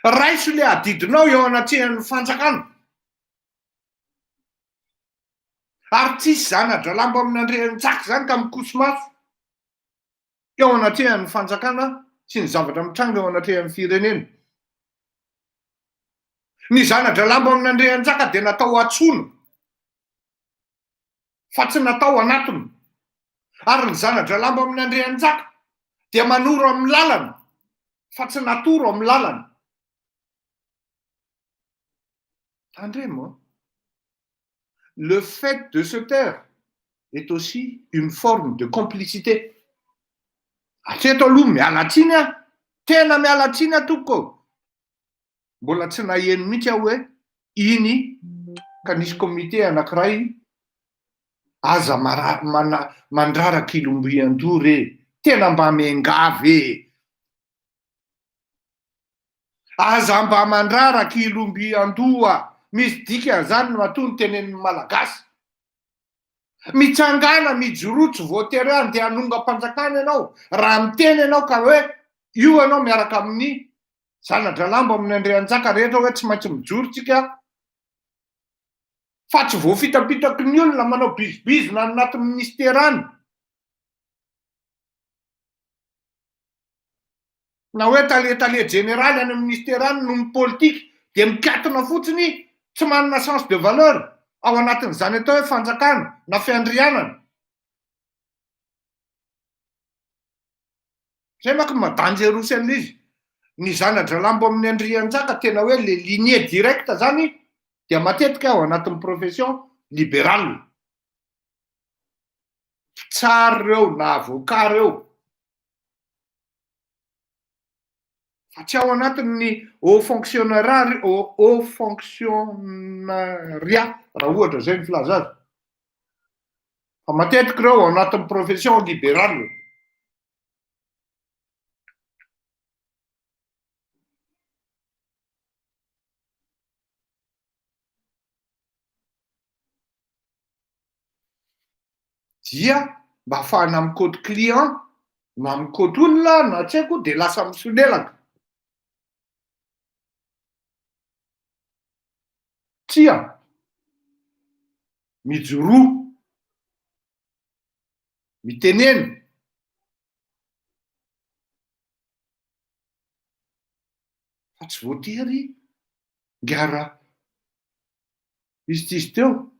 Raiso le adidinao eo anatrehan'ny fanjakana. Ary tsisy zana-dRalambo amin'Andrianjaka zany ka mikoso-maso eo anatrehan'ny fanjakana sy ny zavatra mitranga eo anatrehan'ny firenena. Ny zana-dRalambo amin'Andrianjaka dia natao antsoina fa tsy natao anatona. Ary ny zana-dRalambo amin'Andrianjaka dia manoro amin'ny lalana fa tsy natoro amin'ny lalana. Tandremo an! Le fait de se taire est aussi une forme de complicité. Hatreto aloha miala tsiny aho, tena miala tsiny aho tompoko ô! Mbola tsy naheno mihitsy aho hoe iny ka nisy comité anankiray aza mara- mana- mandraraka ilombian-doha re, tena mba miangavy e! Aza mba mandrara kilo mby andoha, misy dikany zany ny matoa ny tenenin'ny Malagasy. Mitsangàna, mijoroa, tsy voatery hoe andeha hanongam-panjakana ianao, raha miteny ianao ka hoe io ianao miaraka amin'ny zana-dRalambo amin'ny Andrianjaka rehetra hoe tsy maintsy mijoro tsika fa tsy voafitapitaky ny olona manao bizibizina any anaty ministera any. Na hoe tale tale jeneraly any amin'ny ministera any no mipolitika dia mikatona fotsiny tsy manana sens de valeur ao anatin'izany atao hoe fanjakana na fiandrianana. Zay manko maha dangerous an'ilay izy. Ny zana-dRalambo amin'ny Andrianjaka tena hoe le lignée directe zany dia matetika ao anatin'ny profession liberale. Mpitsara ireo na avocat ireo. Fa tsy ao anatin'ny haut fonctionnaire haut fonctionnariat raha ohatra zay ny filaza azy. Fa matetika ireo ao anatin'ny profession libérale. Dia mba ahafahana mikaoty client na mikaoty olona na tsy haiko dia lasa misolelaka. Tsia, mijoroa, mitenena. Fa tsy voatery ngara izy tsy izy teo.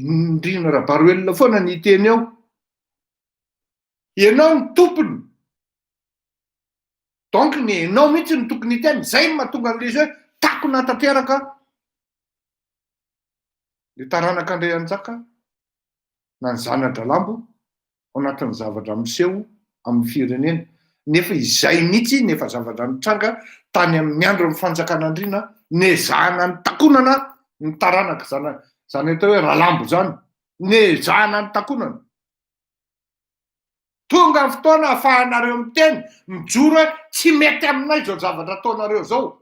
Ndrina Rabaroelina foana ny hiteny eo. Ianao no tompony. Donc ny enao mihitsy no tokony hiteny. Zay no mahatonga an'ilay izy hoe takona tanteraka le taranak'Andrianjaka na ny zana-dRalambo ao anatin'ny zavatra miseho amin'ny firenena. Nefa izay mihitsy ny efa zavatra nitranga tany amin'ny andron'ny fanjakan'Andriana nezahana nitakonana ny taranaka zana zany atao hoe Ralambo zany. Nezahana nitakonana. Tonga ny fotoana ahafahanareo miteny, mijoro hoe tsy mety aminay izao zavatra ataonareo izao.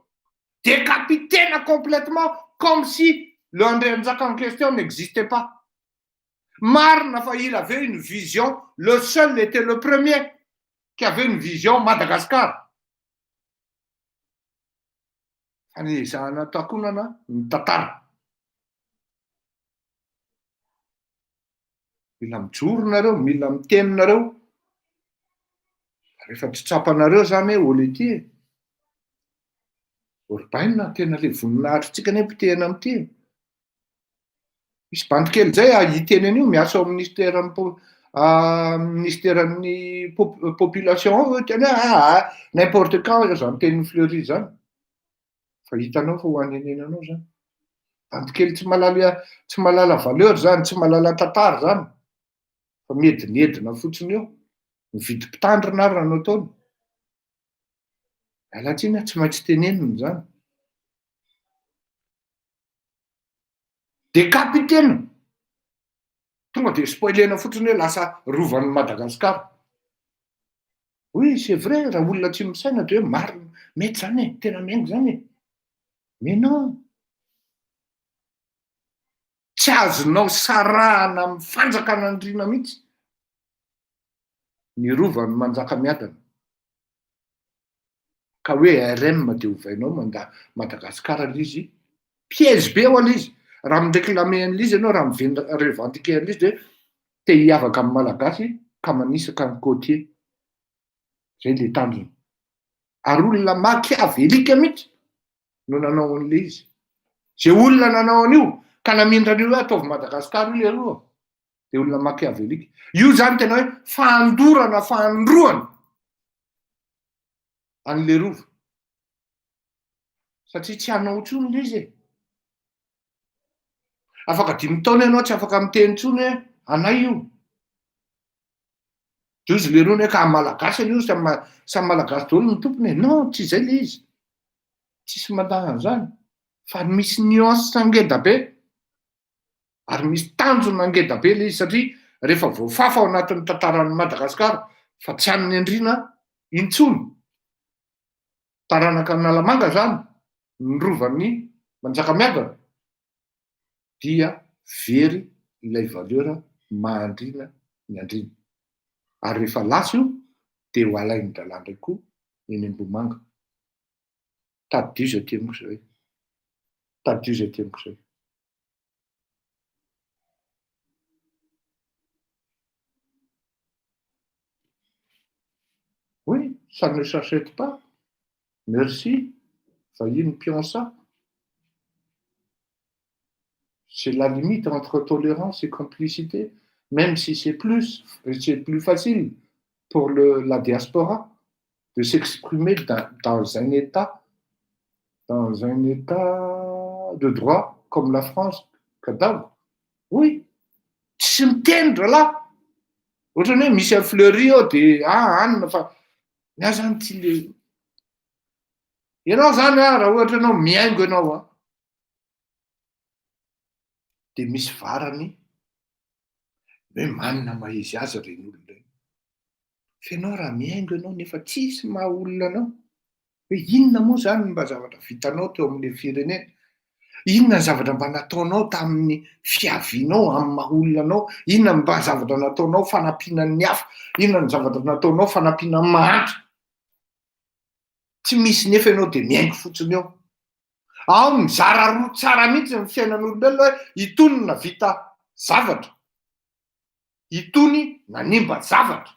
Décapitena complètement comme si le Andrianjaka en question n'existait pas. Marina fa il avait une vision, le seul était le premier qui avait une vision Madagascar. Fa niezahana takonana ny tantara. Mila mijoro nareo, mila miteny nareo. Rehefa tsy tsapanareo zany hoe olo ity e. Orbaina tena le voninahitritsika anie potehina amin'ity e. Misy bandy kely zay ah, hiteny an'io miasa ao amin'ny ministeran'ny ministeran'ny population ao, tena hoe ah, ah, n'importe quand zany tenin'i Fleury zany. Fa hitanao fa ho anenenanao zany. Bandy kely tsy mahalala tsy mahalala valeur zany, tsy mahalala tantara zany. Fa miedinedina fotsiny eo. Mividy mpitandrina ary no ataony. Miala tsiny aho, tsy maintsy tenenina izany. Décapitena! Tonga dia spoiler-na fotsiny hoe lasa rovan'i Madagasikara. Oui, c'est vrai, raha olona tsy misaina dia hoe marina, mety izany e, tena mihaingo izany e. Mais non! Tsy azonao sarahana amin'ny fanjakan'andriana mihitsy ny rovan'i Manjakamiadana. Ka hoe RM dia ovainao manda Madagascar le izy, piège be ao le izy, raha mi-reclamer an'le izy ianao, raha mi-revendiquer an'le izy dia te hiavaka amin'ny Malagasy ka manisaka ny côtier, zay le tanjona. Ary olona machiavélique mihitsy no nanao an'le izy. Ze olona nanao an'io ka namindra an'io hoe ataovy Madagascar io leroa dia olona machiavélique. Io zany tena hoe fandorana fandroana an'le rova. Satria tsy hanao intsony le izy e. Afaka dimy taona ianao tsy afaka miteny intsony hoe anay io. De hozy lerony hoe ka malagasy anie io samy samy malagasy daholo ny tompony e. Non, tsy izay le izy. Tsisy mandà an'izany. Fa misy nuance ngeda be. Ary misy tanjona ngeda be le izy satria rehefa voafafa ao anatin'ny tantaran'i Madagasikara fa tsy an'ny andriana intsony. Taranaka Analamanga zany, ny rovan'ny Manjakamiadana dia very ilay valeur maha andriana ny andriana. Ary rehefa lasa io dia ho alain-drahalahy indray koa eny Ambohimanga. Tadidio izay teniko izay. Tadidio izay teniko izay. Oui, ça ne s'achète pas. Merci, vahiny Pionsa. C'est la limite entre tolérance et complicité, même si c'est plus, c'est plus facile pour le, la diaspora de s'exprimer dans, dans un état, dans un état de droit comme la France, cadavre. Oui, tsy miteny rahalahy. Ohatrany hoe misy fleury eo de ah anina fa ny ahy zany tsy le ianao zany a raha ohatra ianao mihaingo ianao a de misy varany hoe manana maha izy azy ireny olona ireny. Fa ianao raha mihaingo ianao nefa tsisy maha olona anao, hoe inona moa zany ny mba zavatra vitanao teo amin'ilay firenena? Inona ny zavatra mba nataonao tamin'ny fiavianao amin'ny maha olona anao? Inona ny mba zavatra nataonao fanampiana ny hafa? Inona ny zavatra nataonao fanampiana ny mahantra? Tsy misy nefa ianao dia mihaingo fotsiny eo. Ao mizara roa tsara mihitsy ny fiainan'olombelona hoe itony no nahavita zavatra, itony nanimba zavatra.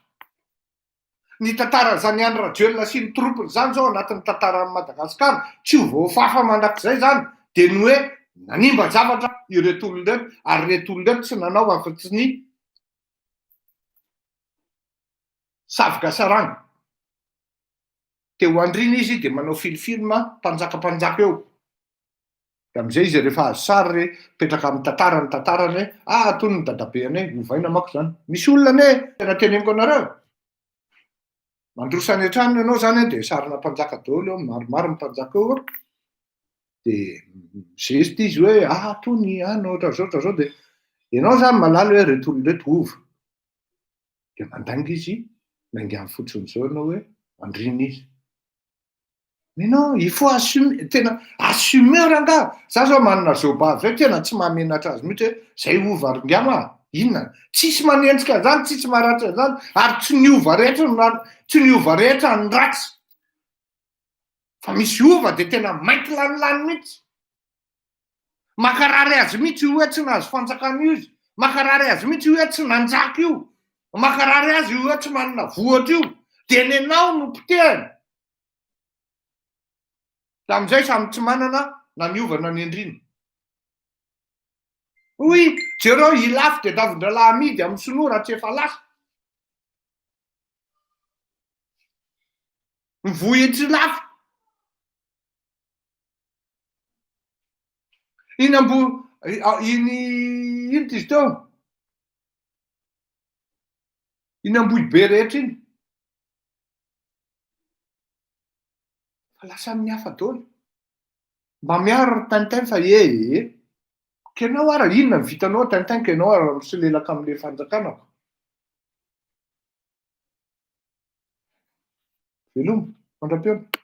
Ny tantaran'izany Andry Rajoelina sy ny troupes-ny izany izao anatin'ny tantaran'i Madagasikara tsy ho voafafa mandrakizay izany dia ny hoe nanimba zavatra ireto olona ireto ary ireto olona ireto tsy nanao afa-tsy ny savoka saranga. Te ho andriana izy dia manao filfilm mpanjaka mpanjaka eo. Dia amin'izay izy rehefa azo sary re, mipetraka amin'ny tantara ny tantarany hoe ah tony ny dadabe anay, ovaina manko izany. Misy olona anie tena teneniko anareo, mandroso any an-trano ianao izany dia sarina mpanjaka daholo eo, maromaro ny mpanjaka eo an, dia mi-geste izy hoe ah tony an ohatran'izao ohatran'izao dia ianao izany mahalala hoe ireto olona ireto hova. Dia mandainga izy, laingany fotsiny izao ianao hoe andriana izy. Mais non, il faut assumer, tena assumer rangaha, za zao manana zobavy zay tena tsy mahamenatra azy mihitsy hoe zay hova ry ngama a, inona, tsisy manenjika an'izany, tsisy maharatsy an'izany, ary tsy ny hova rehetra no tsy ny hova rehetra no ratsy, fa misy hova de tena mainty lanilany mihitsy. Makarary azy mihitsy io hoe tsy nahazo fanjakana io izy, makarary azy mihitsy io hoe tsy nanjaka io, makarary azy io hoe tsy manana vohitra io, dia nenao no potehiny. Tamin'izay samy tsy manana na ny hova na ny andriana. Hoy, jereo Ilafy dia davin-drahalahy amidy amin'ny sinoa raha tsy efa lasa. Ny vohitr'Ilafy. Iny ambo iny ino ty izy teo? Iny Ambohibe rehetra iny. Fa lasa amin'ny hafa daholo. Mba miaro ry Tintin fa ee ee. K'enao ara inona ny vitanao Tintin k'enao ara misolelaka amle fanjakana ko. Veloma, mandra-pihaona.